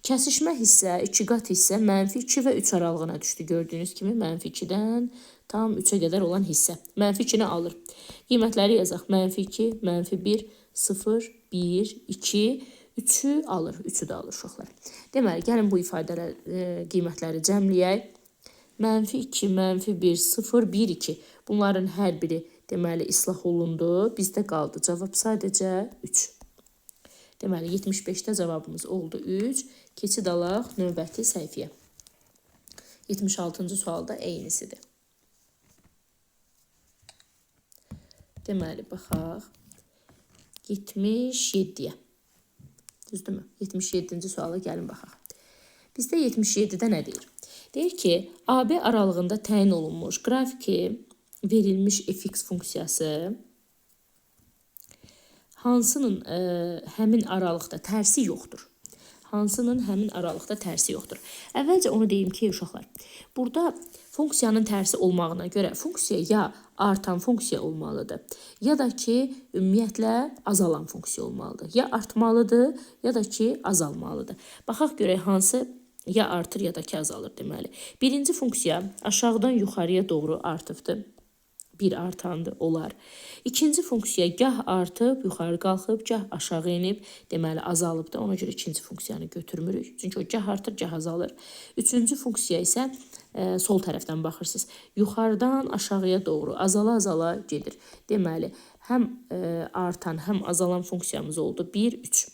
Kəsişmə hissə, iki qat hissə mənfi 2 və 3 aralığına düşdü. Gördüyünüz kimi mənfi 2-dən tam 3-ə qədər olan hissə. Mənfi 2-ni alır. Qiymətləri yazaq. Mənfi 2, mənfi 1, 0, 1, 2, 3-ü alır. 3-ü də alır uşaqlar. Deməli, gəlin bu ifadələr, qiymətləri cəmləyək. Mənfi 2, mənfi 1, 0, 1, 2. Bunların hər biri deməli islah olundu. Bizdə qaldı cavab sadəcə 3. Deməli 75-də cavabımız oldu 3. Keçid alaq növbəti səhifəyə. 76-cı sualda eynisidir. Deməli baxaq 77-yə. Düzdürmü? 77-ci suala gəlin baxaq. Bizdə 77-də nə deyir? Deyir ki, AB aralığında təyin olunmuş qrafiki verilmiş fx funksiyası hansının həmin aralıqda tərsi yoxdur. Hansının həmin aralıqda tərsi yoxdur. Əvvəlcə onu deyim ki, uşaqlar, burada funksiyanın tərsi olmağına görə funksiya ya artan funksiya olmalıdır, ya da ki, ümumiyyətlə azalan funksiya olmalıdır. Ya artmalıdır, ya da ki, azalmalıdır. Baxaq görək hansı ya artır, ya da ki, azalır deməli. Birinci funksiya aşağıdan yuxarıya doğru artıbdır. 1 artandır, olar. İkinci funksiya gah artıb, yuxarı qalxıb, gah aşağı enib, deməli azalıbdır. Ona görə ikinci funksiyanı götürmürük. Çünki o gah artır, gah azalır. Üçüncü funksiya isə sol tərəfdən baxırsınız. Yuxarıdan aşağıya doğru azala-azala gedir. Deməli, həm artan, həm azalan funksiyamız oldu. 1, 3.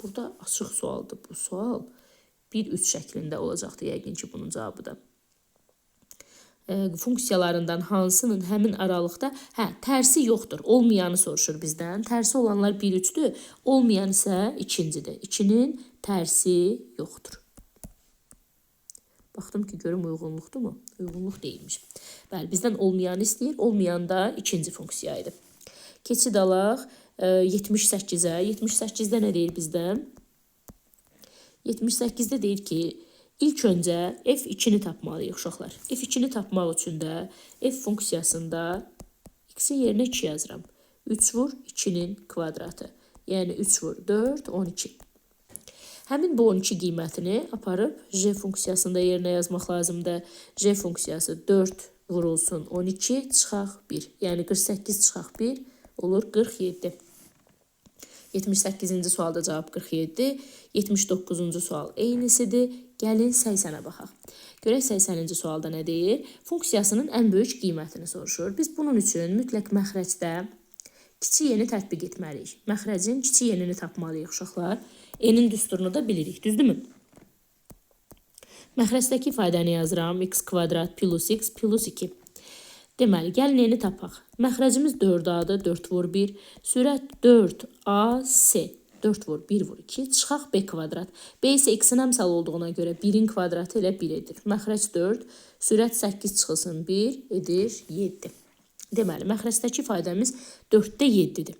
Burada açıq sualdır bu sual. 1, 3 şəklində olacaqdır yəqin ki, bunun cavabı da. Funksiyalarından hansının həmin aralıqda tərsi yoxdur. Olmayanı soruşur bizdən. Tərsi olanlar 1, 3-dür. Olmayan isə ikincidir. 2-nin tərsi yoxdur. Baxdım ki, görüm uyğunluqdur mu? Uyğunluq deyilmiş. Bəli, bizdən olmayanı istəyir. Olmayan da ikinci funksiya idi. Keçid alaq 78-ə. 78-də nə deyir bizdən? 78-də deyir ki, İlk öncə f2-ni tapmalıyıq uşaqlar. F2-ni tapmaq üçün də f funksiyasında x-in yerinə 2 yazıram. 3 vur 2-nin kvadratı. Yəni 3 vur 4, 12. Həmin bu 12 qiymətini aparıb j funksiyasında yerinə yazmaq lazımdır. J funksiyası 4 vurulsun 12 çıxaq 1. Yəni 48 çıxaq 1 olur 47. 78-ci sualda cavab 47, 79-cu sual eynisidir. Gəlin 80-ə baxaq. Görək 80-ci sualda nə deyir? Funksiyasının ən böyük qiymətini soruşur. Biz bunun üçün mütləq məxrəcdə kiçik yeni tətbiq etməliyik. Məxrəcin kiçik yenini tapmalıyıq uşaqlar. N-in düsturunu da bilirik, düzdürmü? Məxrəcdəki ifadəni yazıram. X kvadrat plus x plus 2. Deməli, gəlin n-i tapaq. Məxrəcimiz 4A-dır, 4 vur 1. Sürət 4AC, 4 vur 1 vur 2. Çıxaq B kvadrat. B isə x-in əmsal olduğuna görə 1-in kvadratı elə 1 edir. Məxrəc 4, sürət 8 çıxılsın 1 edir 7. Deməli, məxrəcdəki ifadəmiz 4-də 7-dir.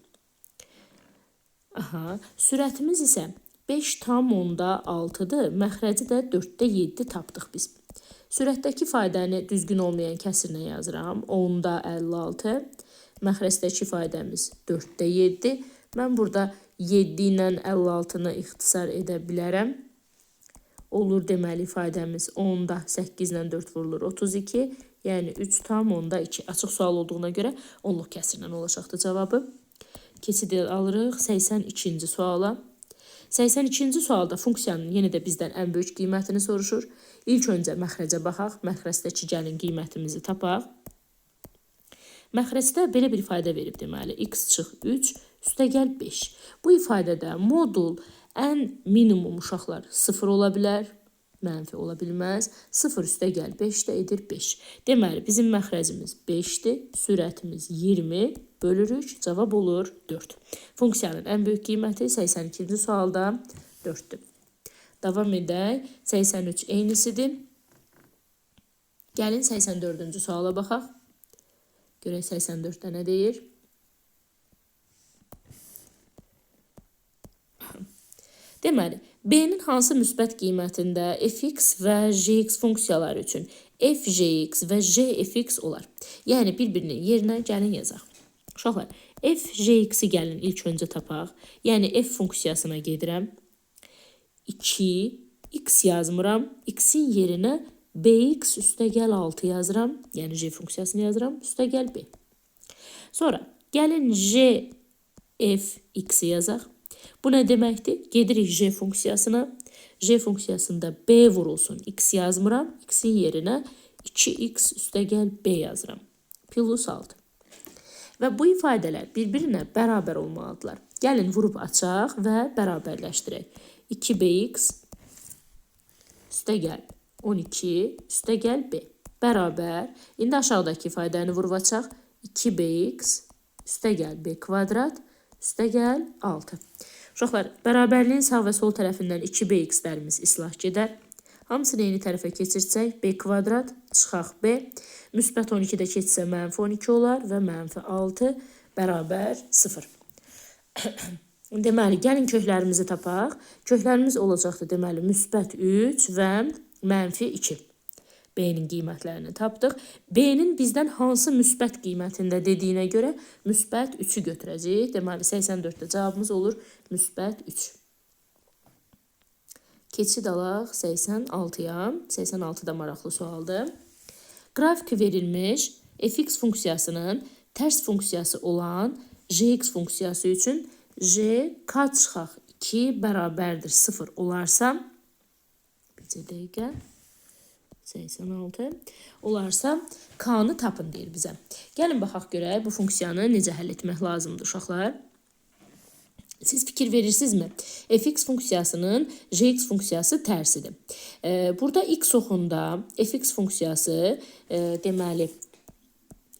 Aha, sürətimiz isə 5,6-dır. Məxrəci də 4-də 7 tapdıq biz. Sürətdəki ifadəni düzgün olmayan kəsirlə yazıram. 10-da 56. Məxrəcdəki ifadəmiz 4-də 7. Mən burada 7 ilə 56-nı ixtisar edə bilərəm. Olur deməli ifadəmiz 10-da 8 ilə 4 vurulur 32. Yəni 3,2. Açıq sual olduğuna görə onluq kəsirlə olacaqdır cavabı. Keçid alırıq 82-ci suala. 82-ci sualda funksiyanın yenə də bizdən ən böyük qiymətini soruşur. İlk öncə məxrəcə baxaq. Məxrəcdəki gəlin qiymətimizi tapaq. Məxrəcdə belə bir ifadə verib deməli. X çıx 3, üstəgəl 5. Bu ifadədə modul ən minimum uşaqlar 0 ola bilər, mənfi ola bilməz. 0 üstəgəl 5 də edir 5. Deməli, bizim məxrəcimiz 5-dir, sürətimiz 20, bölürük, cavab olur 4. Funksiyanın ən böyük qiyməti 82-ci sualda 4-dür. Davam edək. 83 eynisidir. Gəlin 84-cü suala baxaq. Görək 84-də nə deyir? Deməli, B-nin hansı müsbət qiymətində fx və gx funksiyaları üçün fgx və gfx olar? Yəni, bir-birinin yerinə gəlin yazaq. Uşaqlar, fgx-i gəlin ilk öncə tapaq. Yəni, f funksiyasına gedirəm. 2, x yazmıram. X-in yerinə bx üstəgəl 6 yazıram. Yəni, g funksiyasını yazıram. Üstəgəl b. Sonra, gəlin g f x-i yazaq. Bu nə deməkdir? Gedirik g funksiyasına. G funksiyasında b vurulsun. X yazmıram. X-in yerinə 2x üstəgəl b yazıram. Plus 6. Və bu ifadələr bir-birinə bərabər olmalıdırlar. Gəlin vurub açaq və bərabərləşdirək. 2bx üstəgəl 12 üstəgəl b bərabər. İndi aşağıdakı ifadəni vurub açaq. 2bx üstəgəl b kvadrat üstəgəl 6. Uşaqlar, bərabərliyin sağ və sol tərəfindən 2bx-lərimiz islah gedər. Hamısını eyni tərəfə keçirsək, b kvadrat, çıxaq b. Müsbət 12 də keçsə mənfi 12 olar və mənfi 6 bərabər 0. Deməli, gəlin köklərimizi tapaq. Köklərimiz olacaqdır, deməli, müsbət 3 və mənfi 2. B-nin qiymətlərini tapdıq. B-nin bizdən hansı müsbət qiymətində dediyinə görə müsbət 3-ü götürəcəyik. Deməli, 84-də cavabımız olur müsbət 3. Keçid alaq 86-ya. 86 da maraqlı sualdır. Qrafik verilmiş fx funksiyasının tərs funksiyası olan gx funksiyası üçün g k çıxaq 2 bərabərdir 0 olarsa, bir dəqiqə, 86 olarsa k-nı tapın deyir bizə. Gəlin baxaq görək bu funksiyanı necə həll etmək lazımdır uşaqlar. Siz fikir verirsinizmi? Fx funksiyasının gx funksiyası tərsidir. Burada x oxunda fx funksiyası deməli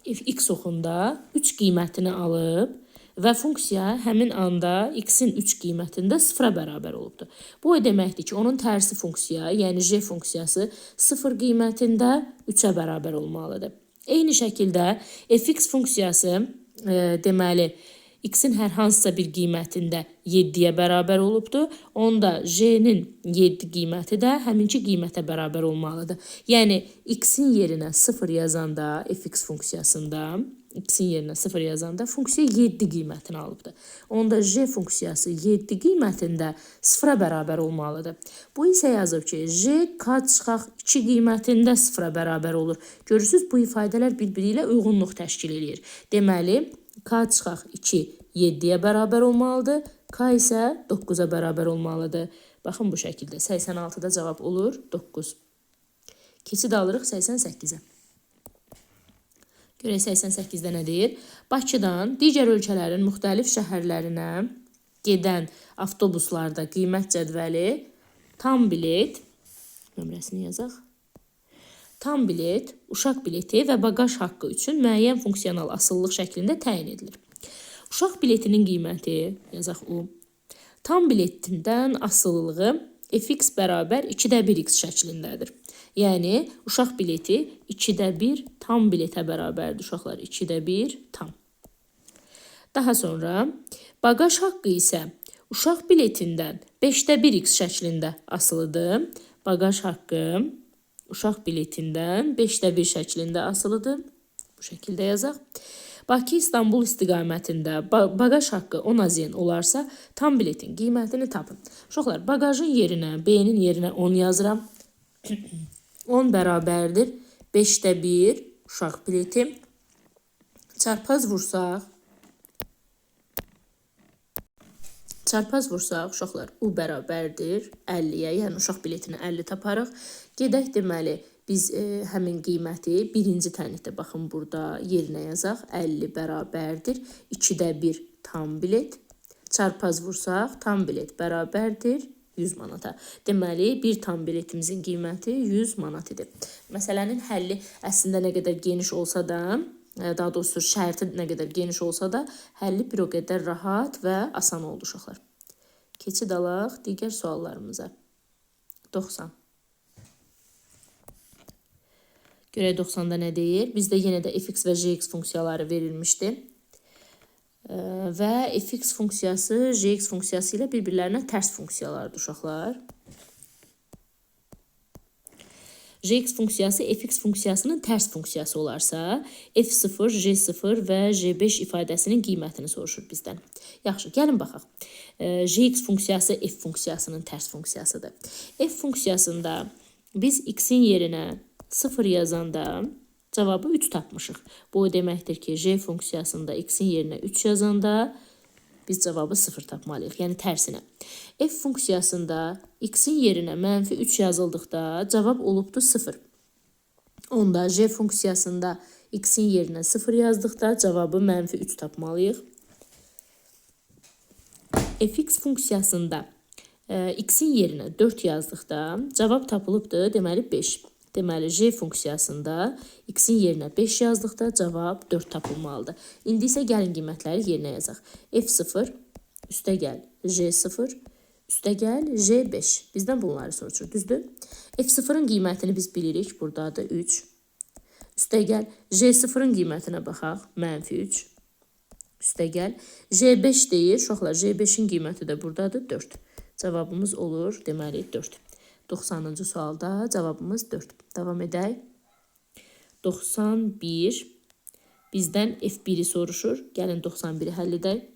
x oxunda 3 qiymətini alıb və funksiya həmin anda x-in 3 qiymətində 0-a bərabər olubdur. Bu o deməkdir ki, onun tərsi funksiya, yəni g funksiyası 0 qiymətində 3-ə bərabər olmalıdır. Eyni şəkildə fx funksiyası deməli x-in hər hansısa bir qiymətində 7-yə bərabər olubdur. Onda g-nin 7 qiyməti də həminki qiymətə bərabər olmalıdır. Yəni x-in yerinə 0 yazanda fx funksiyasında x-in yerinə 0 yazanda funksiya 7 qiymətini alıbdır. Onda g funksiyası 7 qiymətində 0-a bərabər olmalıdır. Bu isə yazıb ki, g k çıxaq 2 qiymətində 0-a bərabər olur. Görürsünüz, bu ifadələr bir-biri ilə uyğunluq təşkil eləyir. Deməli, k çıxaq 2 7-yə bərabər olmalıdır. K isə 9-a bərabər olmalıdır. Baxın bu şəkildə 86-da cavab olur 9. Keçid alırıq 88-ə. Görək 88-də nə deyir? Bakıdan digər ölkələrin müxtəlif şəhərlərinə gedən avtobuslarda qiymət cədvəli tam bilet, nömrəsini yazaq. Tam bilet, uşaq bileti və baqaj haqqı üçün müəyyən funksional asılılıq şəklində təyin edilir. Uşaq biletinin qiyməti, yazaq U, tam biletindən asılılığı fx bərabər 2-də 1x şəklindədir. Yəni, uşaq bileti 2-də 1 tam biletə bərabərdir uşaqlar, 2-də 1 tam. Daha sonra baqaj haqqı isə uşaq biletindən 5-də 1x şəklində asılıdır. Baqaj haqqı uşaq biletindən 5-də 1 şəklində asılıdır. Bu şəkildə yazaq. Bakı-İstanbul istiqamətində baqaj haqqı 10 AZN olarsa, tam biletin qiymətini tapın. Uşaqlar, baqajın yerinə, B-nin yerinə 10 yazıram. 10 bərabərdir 5-də 1 uşaq bileti. Çarpaz vursaq, uşaqlar, U bərabərdir 50-yə, yəni uşaq biletini 50 taparıq. Gedək deməli, biz həmin qiyməti birinci tənlikdə, baxın burada yerinə yazaq. 50 bərabərdir 2-də 1 tam bilet. Çarpaz vursaq, tam bilet bərabərdir 100 manata. Deməli, bir tam biletimizin qiyməti 100 manat idi. Məsələnin həlli əslində nə qədər geniş olsa da, daha doğrusu şərti nə qədər geniş olsa da, həlli bir o qədər rahat və asan oldu uşaqlar. Keçid alaq digər suallarımıza. 90. Görək 90-da nə deyir? Bizdə yenə də fx və gx funksiyaları verilmişdi. Və fx funksiyası gx funksiyası ilə bir-birlərinə tərs funksiyalardır uşaqlar. Gx funksiyası fx funksiyasının tərs funksiyası olarsa, f0, g0 və g5 ifadəsinin qiymətini soruşur bizdən. Yaxşı, gəlin baxaq. Gx funksiyası f funksiyasının tərs funksiyasıdır. F funksiyasında biz x-in yerinə 0 yazanda cavabı 3 tapmışıq. Bu o deməkdir ki, g funksiyasında x-in yerinə 3 yazanda biz cavabı 0 tapmalıyıq. Yəni tərsinə. F funksiyasında x-in yerinə mənfi 3 yazıldıqda cavab olubdur 0. Onda g funksiyasında x-in yerinə 0 yazdıqda cavabı mənfi 3 tapmalıyıq. Fx funksiyasında x-in yerinə 4 yazdıqda cavab tapılıbdır, deməli 5. Deməli, g funksiyasında x-in yerinə 5 yazdıqda cavab 4 tapılmalıdır. İndi isə gəlin qiymətləri yerinə yazaq. F0 üstə gəl G0 üstə gəl G5. Bizdən bunları soruşur, düzdür? F0-ın qiymətini biz bilirik. Buradadır 3. Üstə gəl G0-ın qiymətinə baxaq. Mənfi 3. Üstə gəl G5 deyir. Uşaqlar, G5-in qiyməti də buradadır 4. Cavabımız olur, deməli 4. 90-cı sualda cavabımız 4. Davam edək. 91 bizdən F1-i soruşur. Gəlin 91-i həll edək.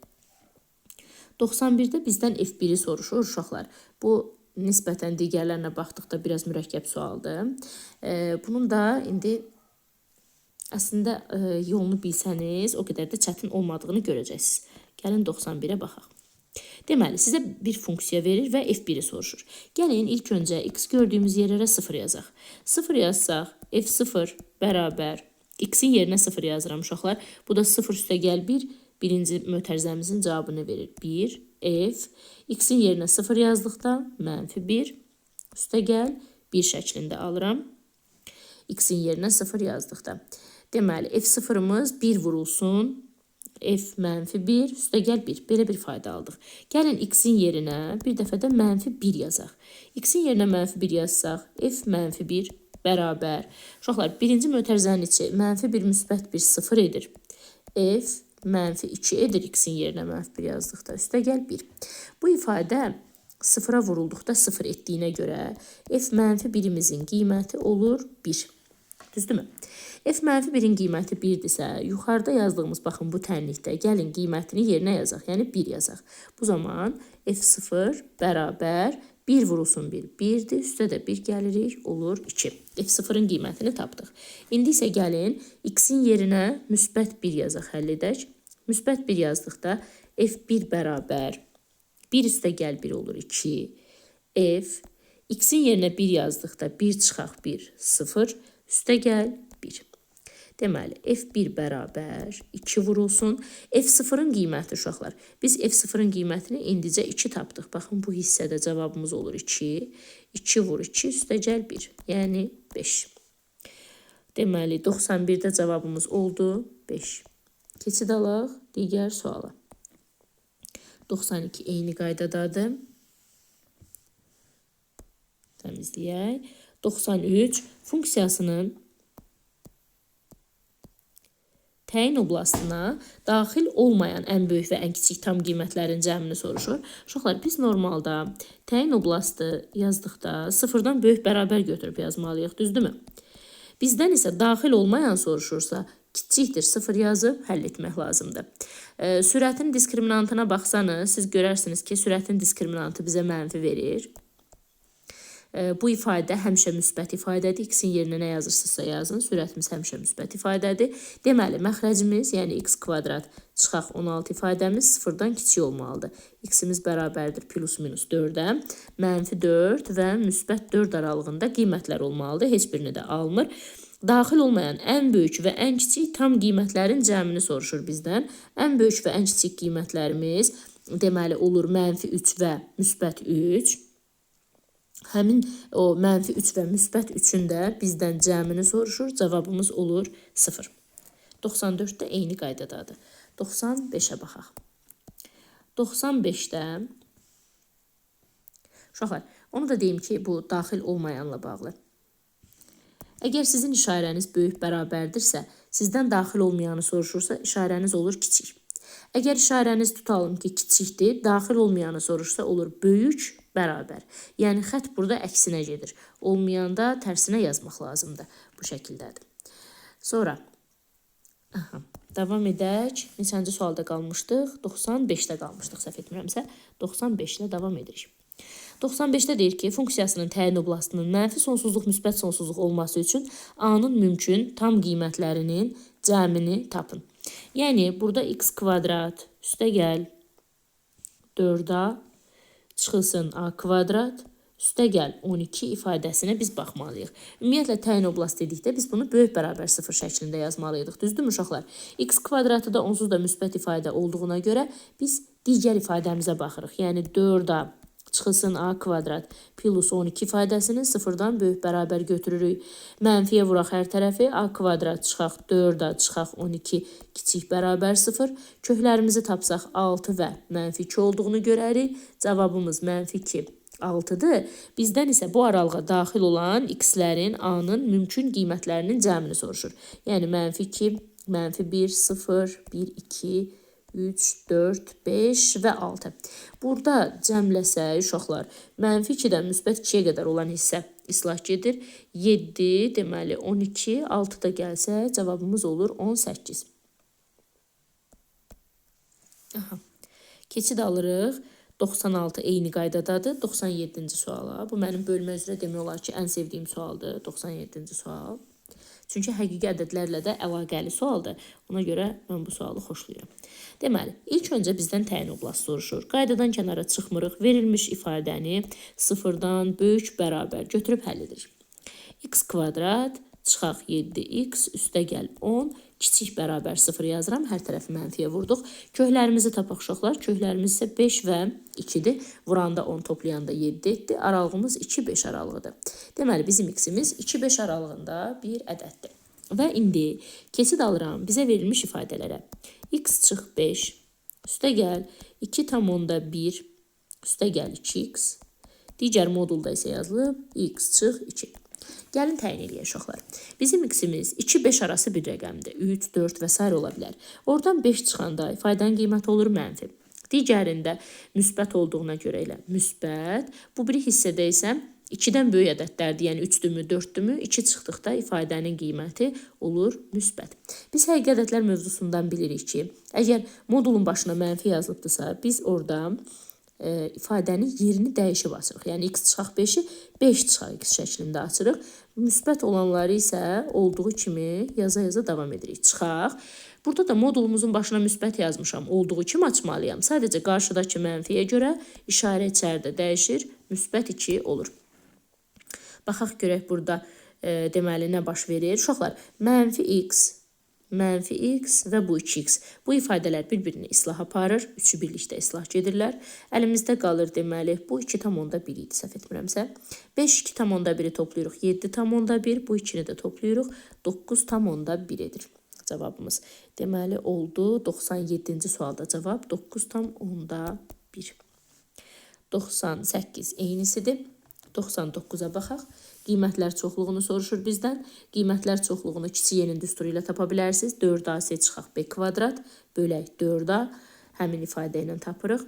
91-də bizdən F1-i soruşur uşaqlar. Bu nisbətən digərlərinə baxdıqda biraz mürəkkəb sualdır. Bunun da indi əslində yolunu bilsəniz o qədər də çətin olmadığını görəcəksiniz. Gəlin 91-ə baxaq. Deməli, sizə bir funksiya verir və F1-i soruşur. Gəlin, ilk öncə x gördüyümüz yerlərə 0 yazaq. 0 yazsaq, F0 bərabər x-in yerinə 0 yazıram uşaqlar. Bu da 0 üstə gəl 1, birinci mötərizəmizin cavabını verir. 1, F, x-in yerinə 0 yazdıqda mənfi 1, üstə gəl 1 şəklində alıram. X-in yerinə 0 yazdıqda. Deməli, F0-ımız 1 vurulsun. F mənfi 1, üstə gəl 1. Belə bir fayda aldıq. Gəlin x-in yerinə bir dəfə də mənfi 1 yazaq. X-in yerinə mənfi 1 yazsaq, F mənfi 1 bərabər. Uşaqlar, birinci mötərizənin içi mənfi 1 müsbət 1 0 edir. F mənfi 2 edir x-in yerinə mənfi 1 yazdıqda. Üstə gəl 1. Bu ifadə 0-a vurulduqda 0 etdiyinə görə F mənfi 1-imizin qiyməti olur 1. Düzdürmü? F mənfi 1-in qiyməti 1-dirsə, yuxarıda yazdığımız, baxın, bu tənlikdə gəlin qiymətini yerinə yazaq, yəni 1 yazaq. Bu zaman F0 bərabər 1 vurulsun 1, 1-dir, üstə də 1 gəlirik, olur 2. F0-ın qiymətini tapdıq. İndi isə gəlin x-in yerinə müsbət 1 yazaq, həll edək. Müsbət 1 yazdıqda F1 bərabər 1 üstə gəl 1 olur 2. F, x-in yerinə 1 yazdıqda 1 çıxaq 1, 0, üstə gəl 1. Deməli, F1 bərabər 2 vurulsun. F0-ın qiyməti uşaqlar. Biz F0-ın qiymətini indicə 2 tapdıq. Baxın, bu hissədə cavabımız olur 2. 2 vur 2, üstə gəl 1. Yəni 5. Deməli, 91-də cavabımız oldu 5. Keçid alaq digər suala. 92 eyni qaydadadır. Təmizləyək. 93 funksiyasının təyin oblastına daxil olmayan ən böyük və ən kiçik tam qiymətlərin cəmini soruşur. Uşaqlar, biz normalda təyin oblastı yazdıqda sıfırdan böyük bərabər götürüb yazmalıyıq, düzdürmü? Bizdən isə daxil olmayan soruşursa, kiçikdir 0 yazıb həll etmək lazımdır. Sürətin diskriminantına baxsanız, siz görərsiniz ki, sürətin diskriminantı bizə mənfi verir. Bu ifadə həmişə müsbət ifadədir. X-in yerinə nə yazırsınızsa yazın. Sürətimiz həmişə müsbət ifadədir. Deməli, məxrəcimiz, yəni x kvadrat çıxaq 16 ifadəmiz sıfırdan kiçik olmalıdır. X-imiz bərabərdir plus minus 4-ə. Mənfi 4 və müsbət 4 aralığında qiymətlər olmalıdır. Heç birini də almır. Daxil olmayan ən böyük və ən kiçik tam qiymətlərin cəmini soruşur bizdən. Ən böyük və ən kiçik qiymətlərimiz deməli olur mənfi 3 və müsbət 3. Həmin o mənfi 3 və müsbət 3-ün də bizdən cəmini soruşur. Cavabımız olur 0. 94 də eyni qaydadadır. 95-ə baxaq. 95-də uşaqlar, onu da deyim ki, bu daxil olmayanla bağlı. Əgər sizin işarəniz böyük bərabərdirsə, sizdən daxil olmayanı soruşursa, işarəniz olur kiçik. Əgər işarəniz tutalım ki, kiçikdir, daxil olmayanı soruşsa olur böyük bərabər. Yəni xətt burada əksinə gedir. Olmayanda tərsinə yazmaq lazımdır. Bu şəkildədir. Sonra davam edək. Neçənci sualda qalmışdıq? 95-də qalmışdıq, səhv etmirəmsə. 95 ilə davam edirik. 95-də deyir ki, funksiyasının təyin oblastının mənfi sonsuzluq, müsbət sonsuzluq olması üçün A-nın mümkün tam qiymətlərinin cəmini tapın. Yəni, burada x kvadrat üstə gəl 4a çıxılsın a kvadrat üstə gəl 12 ifadəsinə biz baxmalıyıq. Ümumiyyətlə, təyin oblast dedikdə biz bunu böyük bərabər 0 şəklində yazmalıydıq. Düzdürmü uşaqlar? X kvadratı da onsuz da müsbət ifadə olduğuna görə biz digər ifadəmizə baxırıq. Yəni, 4a çıxılsın a kvadrat plus 12 ifadəsini sıfırdan böyük bərabər götürürük. Mənfiyə vuraq hər tərəfi. A kvadrat çıxaq 4a çıxaq 12 kiçik bərabər 0. Köklərimizi tapsaq 6 və mənfi 2 olduğunu görərik. Cavabımız mənfi 2, 6-dır. Bizdən isə bu aralığa daxil olan x-lərin a-nın mümkün qiymətlərinin cəmini soruşur. Yəni mənfi 2, mənfi 1, 0, 1, 2, 3, 4, 5 və 6. Burada cəmləsək uşaqlar, mənfi 2-dən müsbət 2-yə qədər olan hissə islah gedir. 7, deməli 12, 6 da gəlsə cavabımız olur 18. Aha. Keçid alırıq. 96 eyni qaydadadır. 97-ci suala. Bu mənim bölmə üzrə demək olar ki, ən sevdiyim sualdır. 97-ci sual. Çünki həqiqi ədədlərlə də əlaqəli sualdır. Ona görə mən bu sualı xoşlayıram. Deməli, ilk öncə bizdən təyin oblast soruşur. Qaydadan kənara çıxmırıq. Verilmiş ifadəni sıfırdan böyük bərabər götürüb həll edirik. X kvadrat çıxaq 7x üstə gəl 10 kiçik bərabər 0 yazıram. Hər tərəfi mənfiyə vurduq. Köklərimizi tapaq uşaqlar. Köklərimiz isə 5 və 2-dir. Vuranda 10, toplayanda 7 etdi. Aralığımız 2-5 aralığıdır. Deməli, bizim x-imiz 2-5 aralığında bir ədəddir. Və indi keçid alıram bizə verilmiş ifadələrə. X çıx 5, üstə gəl 2,1, üstə gəl 2x. Digər modulda isə yazılıb x çıx 2. Gəlin təyin eləyək uşaqlar. Bizim x-imiz 2-5 arası bir rəqəmdir. 3, 4 və s. ola bilər. Oradan 5 çıxanda ifadənin qiyməti olur mənfi. Digərində müsbət olduğuna görə elə müsbət. Bu biri hissədə isə 2-dən böyük ədədlərdir. Yəni 3-dürmü, 4-dürmü? 2 çıxdıqda ifadənin qiyməti olur müsbət. Biz həqiqi ədədlər mövzusundan bilirik ki, əgər modulun başına mənfi yazılıbdırsa, biz orada ifadənin yerini dəyişib açırıq. Yəni x çıxaq 5-i 5 çıxaq x şəklində açırıq. Müsbət olanları isə olduğu kimi yaza-yaza davam edirik. Çıxaq. Burada da modulumuzun başına müsbət yazmışam. Olduğu kimi açmalıyam. Sadəcə qarşıdakı mənfiyə görə işarə içəridə dəyişir. Müsbət 2 olur. Baxaq görək burada deməli nə baş verir. Uşaqlar, mənfi x, mənfi x və bu 2x. Bu ifadələr bir-birini islah aparır. Üçü birlikdə islah gedirlər. Əlimizdə qalır deməli, bu 2,1 idi, səhv etmirəmsə. 5, 2,1-i toplayırıq. 7,1. Bu 2-ni də toplayırıq. 9,1 edir cavabımız. Deməli, oldu 97-ci sualda cavab 9,1. 98 eynisidir. 99-a baxaq. Qiymətlər çoxluğunu soruşur bizdən. Qiymətlər çoxluğunu kiçik yenin düsturu ilə tapa bilərsiniz. 4AC çıxaq B kvadrat bölək 4A həmin ifadə ilə tapırıq.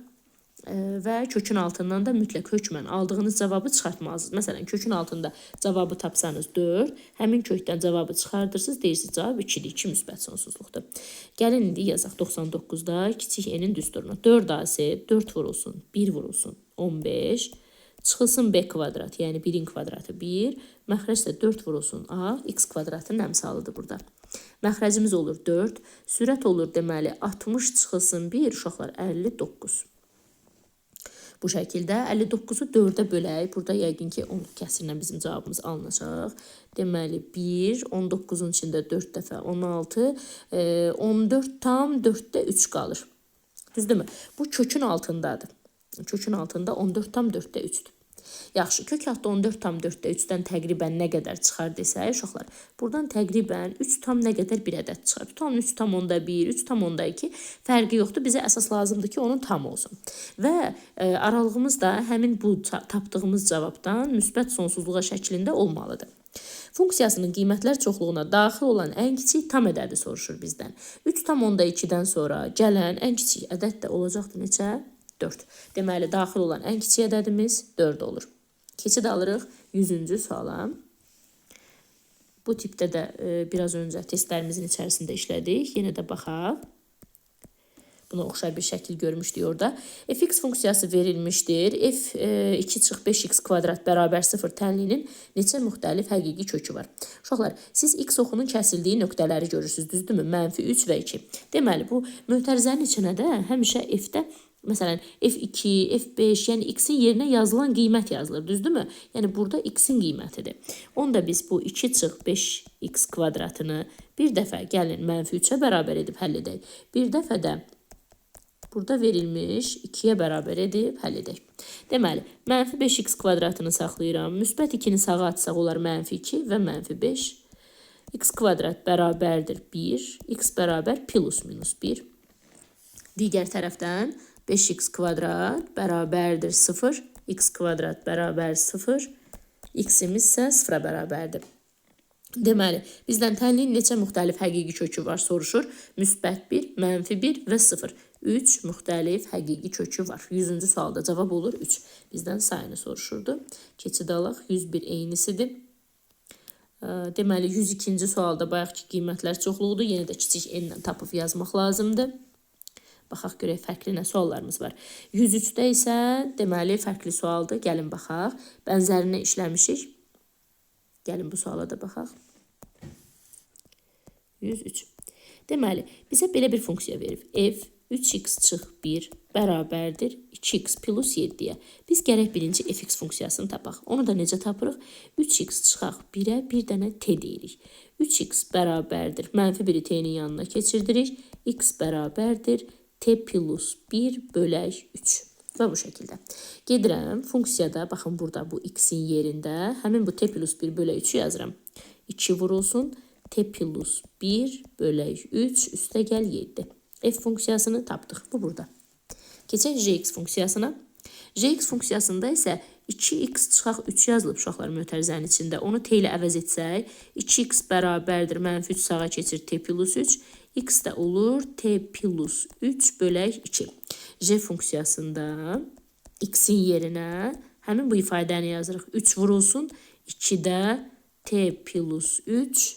Və kökün altından da mütləq hökmən aldığınız cavabı çıxartmalısınız. Məsələn, kökün altında cavabı tapsanız 4, həmin kökdən cavabı çıxardırsınız, deyirsiniz cavab 2-dir, 2 müsbət sonsuzluqdur. Gəlin indi yazaq 99-da kiçik enin düsturunu. 4AC 4 vurulsun, 1 vurulsun, 15. Çıxılsın B kvadrat, yəni 1-in kvadratı 1, məxrəc də 4 vurulsun A, x kvadratının əmsalıdır burada. Məxrəcimiz olur 4, sürət olur deməli 60 çıxılsın 1, uşaqlar 59. Bu şəkildə 59-u 4-ə bölək. Burada yəqin ki 10 kəsirlə bizim cavabımız alınacaq. Deməli 1, 19-un içində 4 dəfə 16, 14 tam 4-də 3 qalır. Düzdürmü? Bu kökün altındadır. Kökün altında 14 tam 4-də 3-dür. Yaxşı, kök altı 14 tam 4-də 3-dən təqribən nə qədər çıxar desək, uşaqlar, buradan təqribən 3 tam nə qədər bir ədəd çıxar. Tutalım 3 tam onda 1, 3 tam onda 2 fərqi yoxdur. Bizə əsas lazımdır ki, onun tam olsun. Və aralığımız da həmin bu tapdığımız cavabdan müsbət sonsuzluğa şəklində olmalıdır. Funksiyasının qiymətlər çoxluğuna daxil olan ən kiçik tam ədədi soruşur bizdən. 3 tam onda 2-dən sonra gələn ən kiçik ədəd də olacaqdır neçə? 4. Deməli, daxil olan ən kiçik ədədimiz 4 olur. Keçid alırıq 100-cü suala. Bu tipdə də biraz öncə testlərimizin içərisində işlədik. Yenə də baxaq. Buna oxşar bir şəkil görmüşdük orada. Fx funksiyası verilmişdir. F 2 çıx 5x kvadrat bərabər 0 tənliyinin neçə müxtəlif həqiqi kökü var? Uşaqlar, siz x oxunun kəsildiyi nöqtələri görürsünüz, düzdürmü? Mənfi 3 və 2. Deməli, bu mötərizənin içinə də həmişə f-də məsələn, F2, F5, yəni x-in yerinə yazılan qiymət yazılır, düzdürmü? Yəni burada x-in qiymətidir. Onda biz bu 2 çıx 5x kvadratını bir dəfə gəlin mənfi 3-ə bərabər edib həll edək. Bir dəfə də burada verilmiş 2-yə bərabər edib həll edək. Deməli, mənfi 5x kvadratını saxlayıram. Müsbət 2-ni sağa atsaq olar mənfi 2 və mənfi 5. X kvadrat bərabərdir 1. X bərabər plus minus 1. Digər tərəfdən 5x kvadrat bərabərdir 0. X kvadrat bərabər 0. X-imiz isə 0-a bərabərdir. Deməli, bizdən tənliyin neçə müxtəlif həqiqi kökü var soruşur. Müsbət 1, mənfi 1 və 0. 3 müxtəlif həqiqi kökü var. 100-cü sualda cavab olur 3. Bizdən sayını soruşurdu. Keçid alaq. 101 eynisidir. Deməli, 102-ci sualda bayaqki qiymətlər çoxluqdur. Yenə də kiçik n-lə tapıb yazmaq lazımdır. Baxaq görək fərqli nə suallarımız var. 103-də isə deməli fərqli sualdır. Gəlin baxaq. Bənzərini işləmişik. Gəlin bu suala da baxaq. 103. Deməli, bizə belə bir funksiya verib. F 3x çıx 1 bərabərdir 2x plus 7-yə. Biz gərək birinci fx funksiyasını tapaq. Onu da necə tapırıq? 3x çıxaq 1-ə bir dənə t deyirik. 3x bərabərdir. Mənfi 1-i t-nin yanına keçirdirik. X bərabərdir t plus 1 bölək 3. Və bu şəkildə. Gedirəm funksiyada, baxın burada bu x-in yerində həmin bu t plus 1 bölək 3-ü yazıram. 2 vurulsun t plus 1 bölək 3 üstə gəl 7. F funksiyasını tapdıq. Bu burada. Keçək gx funksiyasına. Gx funksiyasında isə 2x çıxaq 3 yazılıb uşaqlar mötərizənin içində. Onu t ilə əvəz etsək, 2x bərabərdir mənfi 3 sağa keçir t plus 3. X də olur t plus 3 bölək 2. G funksiyasında x-in yerinə həmin bu ifadəni yazırıq. 3 vurulsun 2-də t plus 3.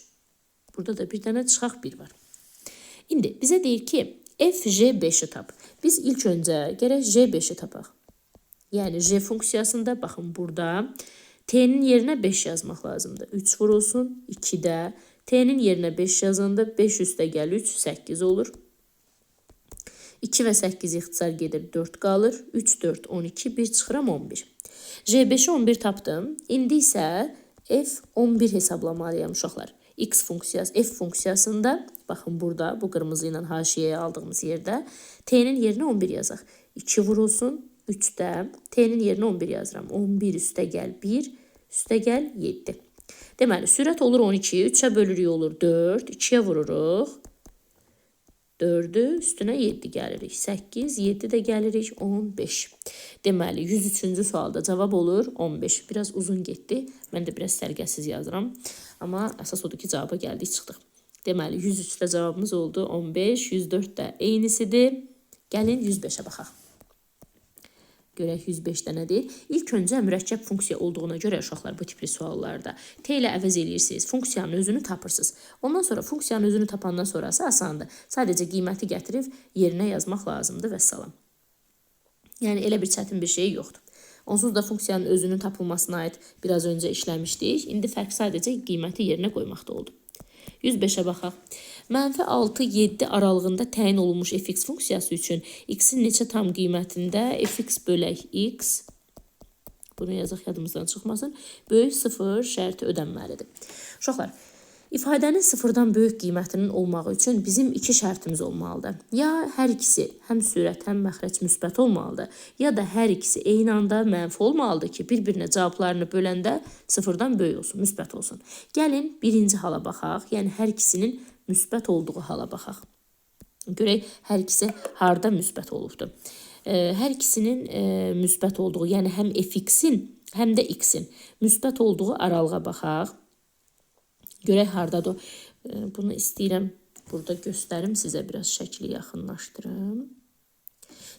Burada da bir dənə çıxaq 1 var. İndi bizə deyir ki, FG5-i tap. Biz ilk öncə gərək G5-i tapaq. Yəni G funksiyasında baxın burada t-nin yerinə 5 yazmaq lazımdır. 3 vurulsun 2-də t-nin yerinə 5 yazanda 5 üstə gəl 3 8 olur. 2 və 8 ixtisar gedir 4 qalır. 3 4 12 1 çıxıram 11. G5-i 11 tapdım. İndi isə F11 hesablamalıyam uşaqlar. X funksiyası, F funksiyasında baxın burada bu qırmızı ilə haşiyəyə aldığımız yerdə t-nin yerinə 11 yazaq. 2 vurulsun 3-də t-nin yerinə 11 yazıram. 11 üstə gəl 1, üstə gəl 7. Deməli, sürət olur 12, 3-ə bölürük olur 4, 2-yə vururuq. 4-ü üstünə 7 gəlirik. 8, 7 də gəlirik 15. Deməli, 103-cü sualda cavab olur 15. Biraz uzun getdi. Mən də biraz səliqəsiz yazıram. Amma əsas odur ki, cavaba gəldik, çıxdıq. Deməli, 103-də cavabımız oldu 15, 104-də eynisidir. Gəlin 105-ə baxaq. Görək 105-də nə deyir? İlk öncə mürəkkəb funksiya olduğuna görə uşaqlar bu tipli suallarda t ilə əvəz eləyirsiniz. Funksiyanın özünü tapırsınız. Ondan sonra funksiyanın özünü tapandan sonrası asandır. Sadəcə qiyməti gətirib yerinə yazmaq lazımdır vəssalam. Yəni elə bir çətin bir şey yoxdur. Onsuz da funksiyanın özünün tapılmasına aid biraz öncə işləmişdik. İndi fərq sadəcə qiyməti yerinə qoymaqda oldu. 105-ə baxaq. Mənfi 6, 7 aralığında təyin olunmuş fx funksiyası üçün x-in neçə tam qiymətində fx bölək x, bunu yazaq yadımızdan çıxmasın, böyük 0 şərti ödənməlidir. Uşaqlar, ifadənin sıfırdan böyük qiymətinin olmağı üçün bizim iki şərtimiz olmalıdır. Ya hər ikisi həm sürət, həm məxrəc müsbət olmalıdır, ya da hər ikisi eyni anda mənfi olmalıdır ki, bir-birinə cavablarını böləndə sıfırdan böyük olsun, müsbət olsun. Gəlin birinci hala baxaq, yəni hər ikisinin müsbət olduğu hala baxaq. Görək hər ikisi harda müsbət olubdur. Hər ikisinin müsbət olduğu, yəni həm fx-in, həm də x-in müsbət olduğu aralığa baxaq. Görək hardadır. Bunu istəyirəm burada göstərim sizə, biraz şəkli yaxınlaşdırım.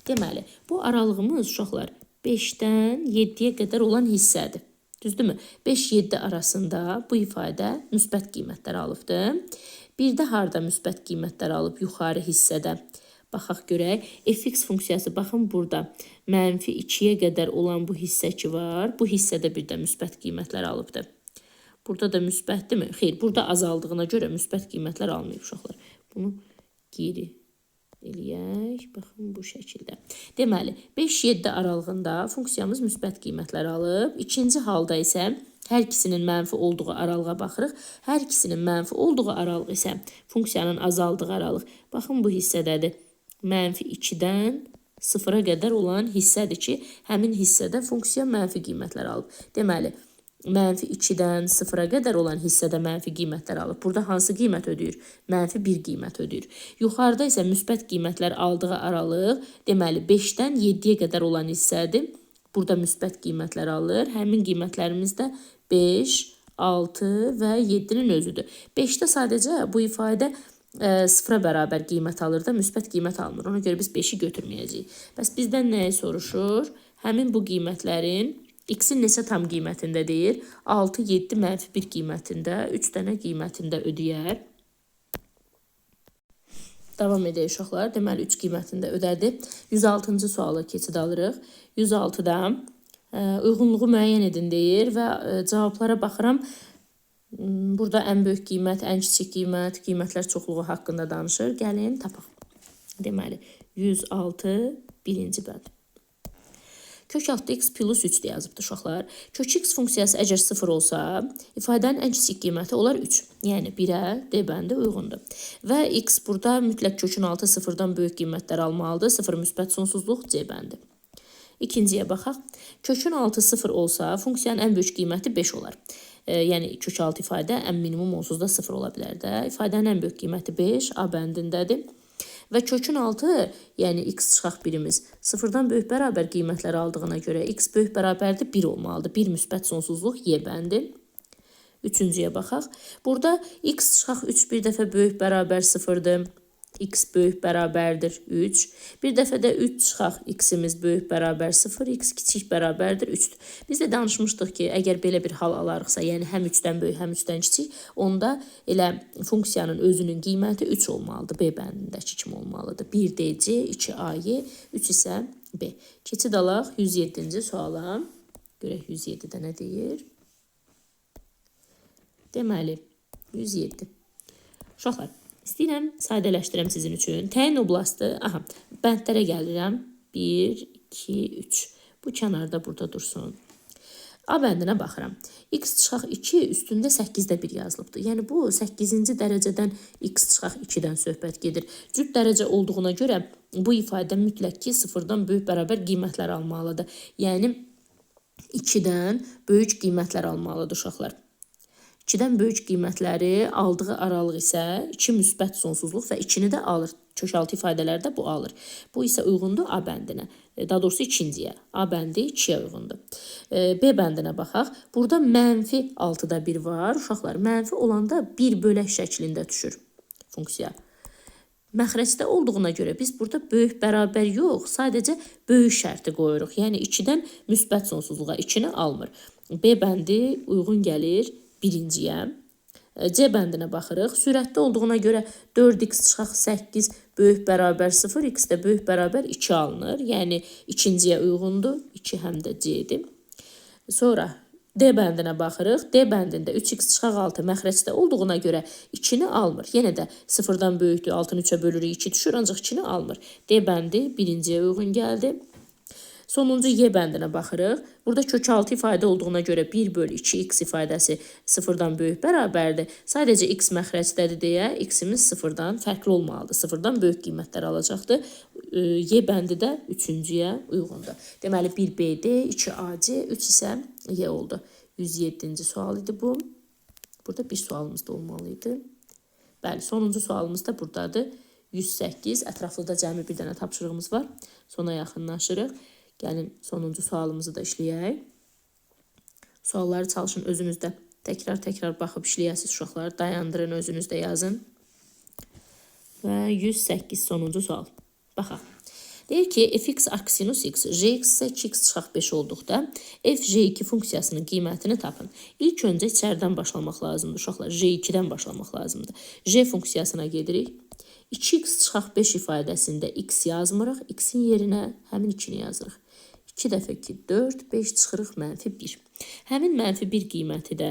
Deməli, bu aralığımız uşaqlar 5-dən 7-yə qədər olan hissədir. Düzdürmü? 5-7 arasında bu ifadə müsbət qiymətlər alıbdır. Bir də harda müsbət qiymətlər alıb yuxarı hissədə? Baxaq görək. Fx funksiyası baxın burada mənfi 2-yə qədər olan bu hissə ki var. Bu hissədə bir də müsbət qiymətlər alıbdır. Burada da müsbətdirmi? Xeyr, burada azaldığına görə müsbət qiymətlər almayıb uşaqlar. Bunu geri eləyək. Baxın bu şəkildə. Deməli, 5-7 aralığında funksiyamız müsbət qiymətlər alıb. İkinci halda isə hər ikisinin mənfi olduğu aralığa baxırıq. Hər ikisinin mənfi olduğu aralıq isə funksiyanın azaldığı aralıq. Baxın bu hissədədir. Mənfi 2-dən 0-a qədər olan hissədir ki, həmin hissədə funksiya mənfi qiymətlər alıb. Deməli, mənfi 2-dən 0-a qədər olan hissədə mənfi qiymətlər alıb. Burada hansı qiymət ödəyir? Mənfi 1 qiymət ödəyir. Yuxarıda isə müsbət qiymətlər aldığı aralıq, deməli 5-dən 7-yə qədər olan hissədir. Burada müsbət qiymətlər alır. Həmin qiymətlərimiz də 5, 6 və 7-nin özüdür. 5-də sadəcə bu ifadə 0-a bərabər qiymət alır da, müsbət qiymət almır. Ona görə biz 5-i götürməyəcəyik. Bəs bizdən nəyi soruşur? Həmin bu qiymətlərin x-in neçə tam qiymətində deyir? 6, 7, mənfi 1 qiymətində, 3 dənə qiymətində ödəyər. Davam edək uşaqlar. Deməli, 3 qiymətində ödədi. 106-cı suala keçid alırıq. 106-da uyğunluğu müəyyən edin deyir və cavablara baxıram. Burada ən böyük qiymət, ən kiçik qiymət, qiymətlər çoxluğu haqqında danışır. Gəlin, tapaq. Deməli, 106 birinci bənd. Kök altda x plus 3 deyə yazıbdır uşaqlar. Kök x funksiyası əgər 0 olsa, ifadənin ən kiçik qiyməti olar 3. Yəni 1-ə D bəndi uyğundur. Və x burada mütləq kökün altı 0-dan böyük qiymətlər almalıdır. 0 müsbət sonsuzluq C bəndi. İkinciyə baxaq. Kökün altı 0 olsa, funksiyanın ən böyük qiyməti 5 olar. Yəni kök altı ifadə ən minimum onsuz da 0 ola bilər də. İfadənin ən böyük qiyməti 5 A bəndindədir. Və kökün altı, yəni x çıxaq birimiz 0-dan böyük bərabər qiymətlər aldığına görə x böyük bərabərdir 1 olmalıdır. 1 müsbət sonsuzluq Y bəndi. Üçüncüyə baxaq. Burada x çıxaq 3 bir dəfə böyük bərabər 0-dır. X böyük bərabərdir 3. Bir dəfə də 3 çıxaq x-imiz böyük bərabər 0, x kiçik bərabərdir 3-dür. Biz də danışmışdıq ki, əgər belə bir hal alarıqsa, yəni həm 3-dən böyük, həm 3-dən kiçik, onda elə funksiyanın özünün qiyməti 3 olmalıdır. B bəndindəki kimi olmalıdır. 1 DC, 2 AY, 3 isə B. Keçid alaq 107-ci suala. Görək 107-də nə deyir? Deməli, 107. Uşaqlar, istəyirəm, sadələşdirəm sizin üçün. Təyin oblastı, aha, bəndlərə gəlirəm. 1, 2, 3. Bu kənarda burada dursun. A bəndinə baxıram. X çıxaq 2 üstündə 8-də 1 yazılıbdır. Yəni bu 8-ci dərəcədən x çıxaq 2-dən söhbət gedir. Cüt dərəcə olduğuna görə bu ifadə mütləq ki 0-dan böyük bərabər qiymətlər almalıdır. Yəni 2-dən böyük qiymətlər almalıdır uşaqlar. 2-dən böyük qiymətləri aldığı aralıq isə 2 müsbət sonsuzluq və 2-ni də alır. Kökaltı ifadələrdə bu alır. Bu isə uyğundur A bəndinə. Daha doğrusu ikinciyə. A bəndi 2-yə uyğundur. B bəndinə baxaq. Burada mənfi 6-da 1 var. Uşaqlar, mənfi olanda 1 bölək şəklində düşür funksiya. Məxrəcdə olduğuna görə biz burada böyük bərabər yox, sadəcə böyük şərti qoyuruq. Yəni 2-dən müsbət sonsuzluğa 2-ni almır. B bəndi uyğun gəlir birinciyə. C bəndinə baxırıq. Sürətdə olduğuna görə 4x çıxaq 8 böyük bərabər 0, x də böyük bərabər 2 alınır. Yəni ikinciyə uyğundur. 2 həm də C-dir. Sonra D bəndinə baxırıq. D bəndində 3x çıxaq 6 məxrəcdə olduğuna görə 2-ni almır. Yenə də 0-dan böyükdür. 6-nı 3-ə bölürük, 2 düşür, ancaq 2-ni almır. D bəndi birinciyə uyğun gəldi. Sonuncu Y bəndinə baxırıq. Burada kök 6 ifadə olduğuna görə 1 bölü 2x ifadəsi 0-dan böyük bərabərdir. Sadəcə x məxrəcdədir deyə x-imiz 0-dan fərqli olmalıdır. 0-dan böyük qiymətlər alacaqdır. Y bəndi də üçüncüyə uyğundur. Deməli 1 BD, 2 AC, 3 isə Y oldu. 107-ci sual idi bu. Burada bir sualımız da olmalı idi. Bəli, sonuncu sualımız da buradadır. 108. Ətraflıda cəmi bir dənə tapşırığımız var. Sona yaxınlaşırıq. Gəlin sonuncu sualımızı da işləyək. Sualları çalışın özünüzdə. Təkrar-təkrar baxıb işləyəsiniz uşaqlar. Dayandırın, özünüzdə yazın. Və 108 sonuncu sual. Baxaq. Deyir ki, fx arcsinus x, gx isə 2x çıxaq 5 olduqda f g2 funksiyasının qiymətini tapın. İlk öncə içəridən başlamaq lazımdır uşaqlar. G2-dən başlamaq lazımdır. G funksiyasına gedirik. 2x çıxaq 5 ifadəsində x yazmırıq. X-in yerinə həmin 2-ni yazırıq. 2 dəfə 2, 4, 5 çıxırıq mənfi 1. Həmin mənfi 1 qiyməti də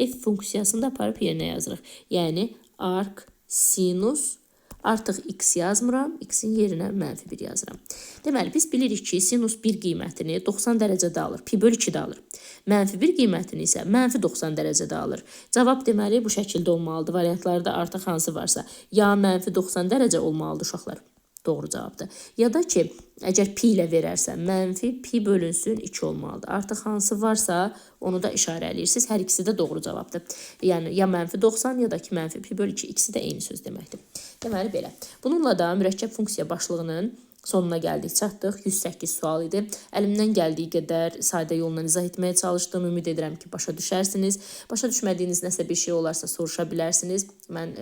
f funksiyasında aparıb yerinə yazırıq. Yəni arc sinus artıq x yazmıram, x-in yerinə mənfi 1 yazıram. Deməli, biz bilirik ki, sinus 1 qiymətini 90 dərəcədə alır, pi bölü 2-də alır. Mənfi 1 qiymətini isə mənfi 90 dərəcədə alır. Cavab deməli bu şəkildə olmalıdır. Variantlarda artıq hansı varsa, ya mənfi 90 dərəcə olmalıdır uşaqlar. Doğru cavabdır. Ya da ki, əgər pi ilə verərsə, mənfi pi bölünsün 2 olmalıdır. Artıq hansı varsa, onu da işarə eləyirsiniz. Hər ikisi də doğru cavabdır. Yəni, ya mənfi 90, ya da ki, mənfi pi bölü 2. İkisi də eyni söz deməkdir. Deməli, belə. Bununla da mürəkkəb funksiya başlığının sonuna gəldik, çatdıq. 108 sual idi. Əlimdən gəldiyi qədər sadə yolla izah etməyə çalışdım. Ümid edirəm ki, başa düşərsiniz. Başa düşmədiyiniz nəsə bir şey olarsa soruşa bilərsiniz. Mən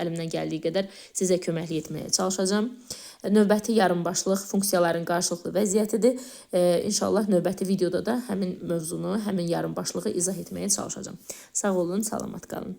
əlimdən gəldiyi qədər sizə köməklik etməyə çalışacağam. Növbəti yarımbaşlıq funksiyaların qarşılıqlı vəziyyətidir. İnşallah növbəti videoda da həmin mövzunu, həmin yarımbaşlığı izah etməyə çalışacağam. Sağ olun, salamat qalın.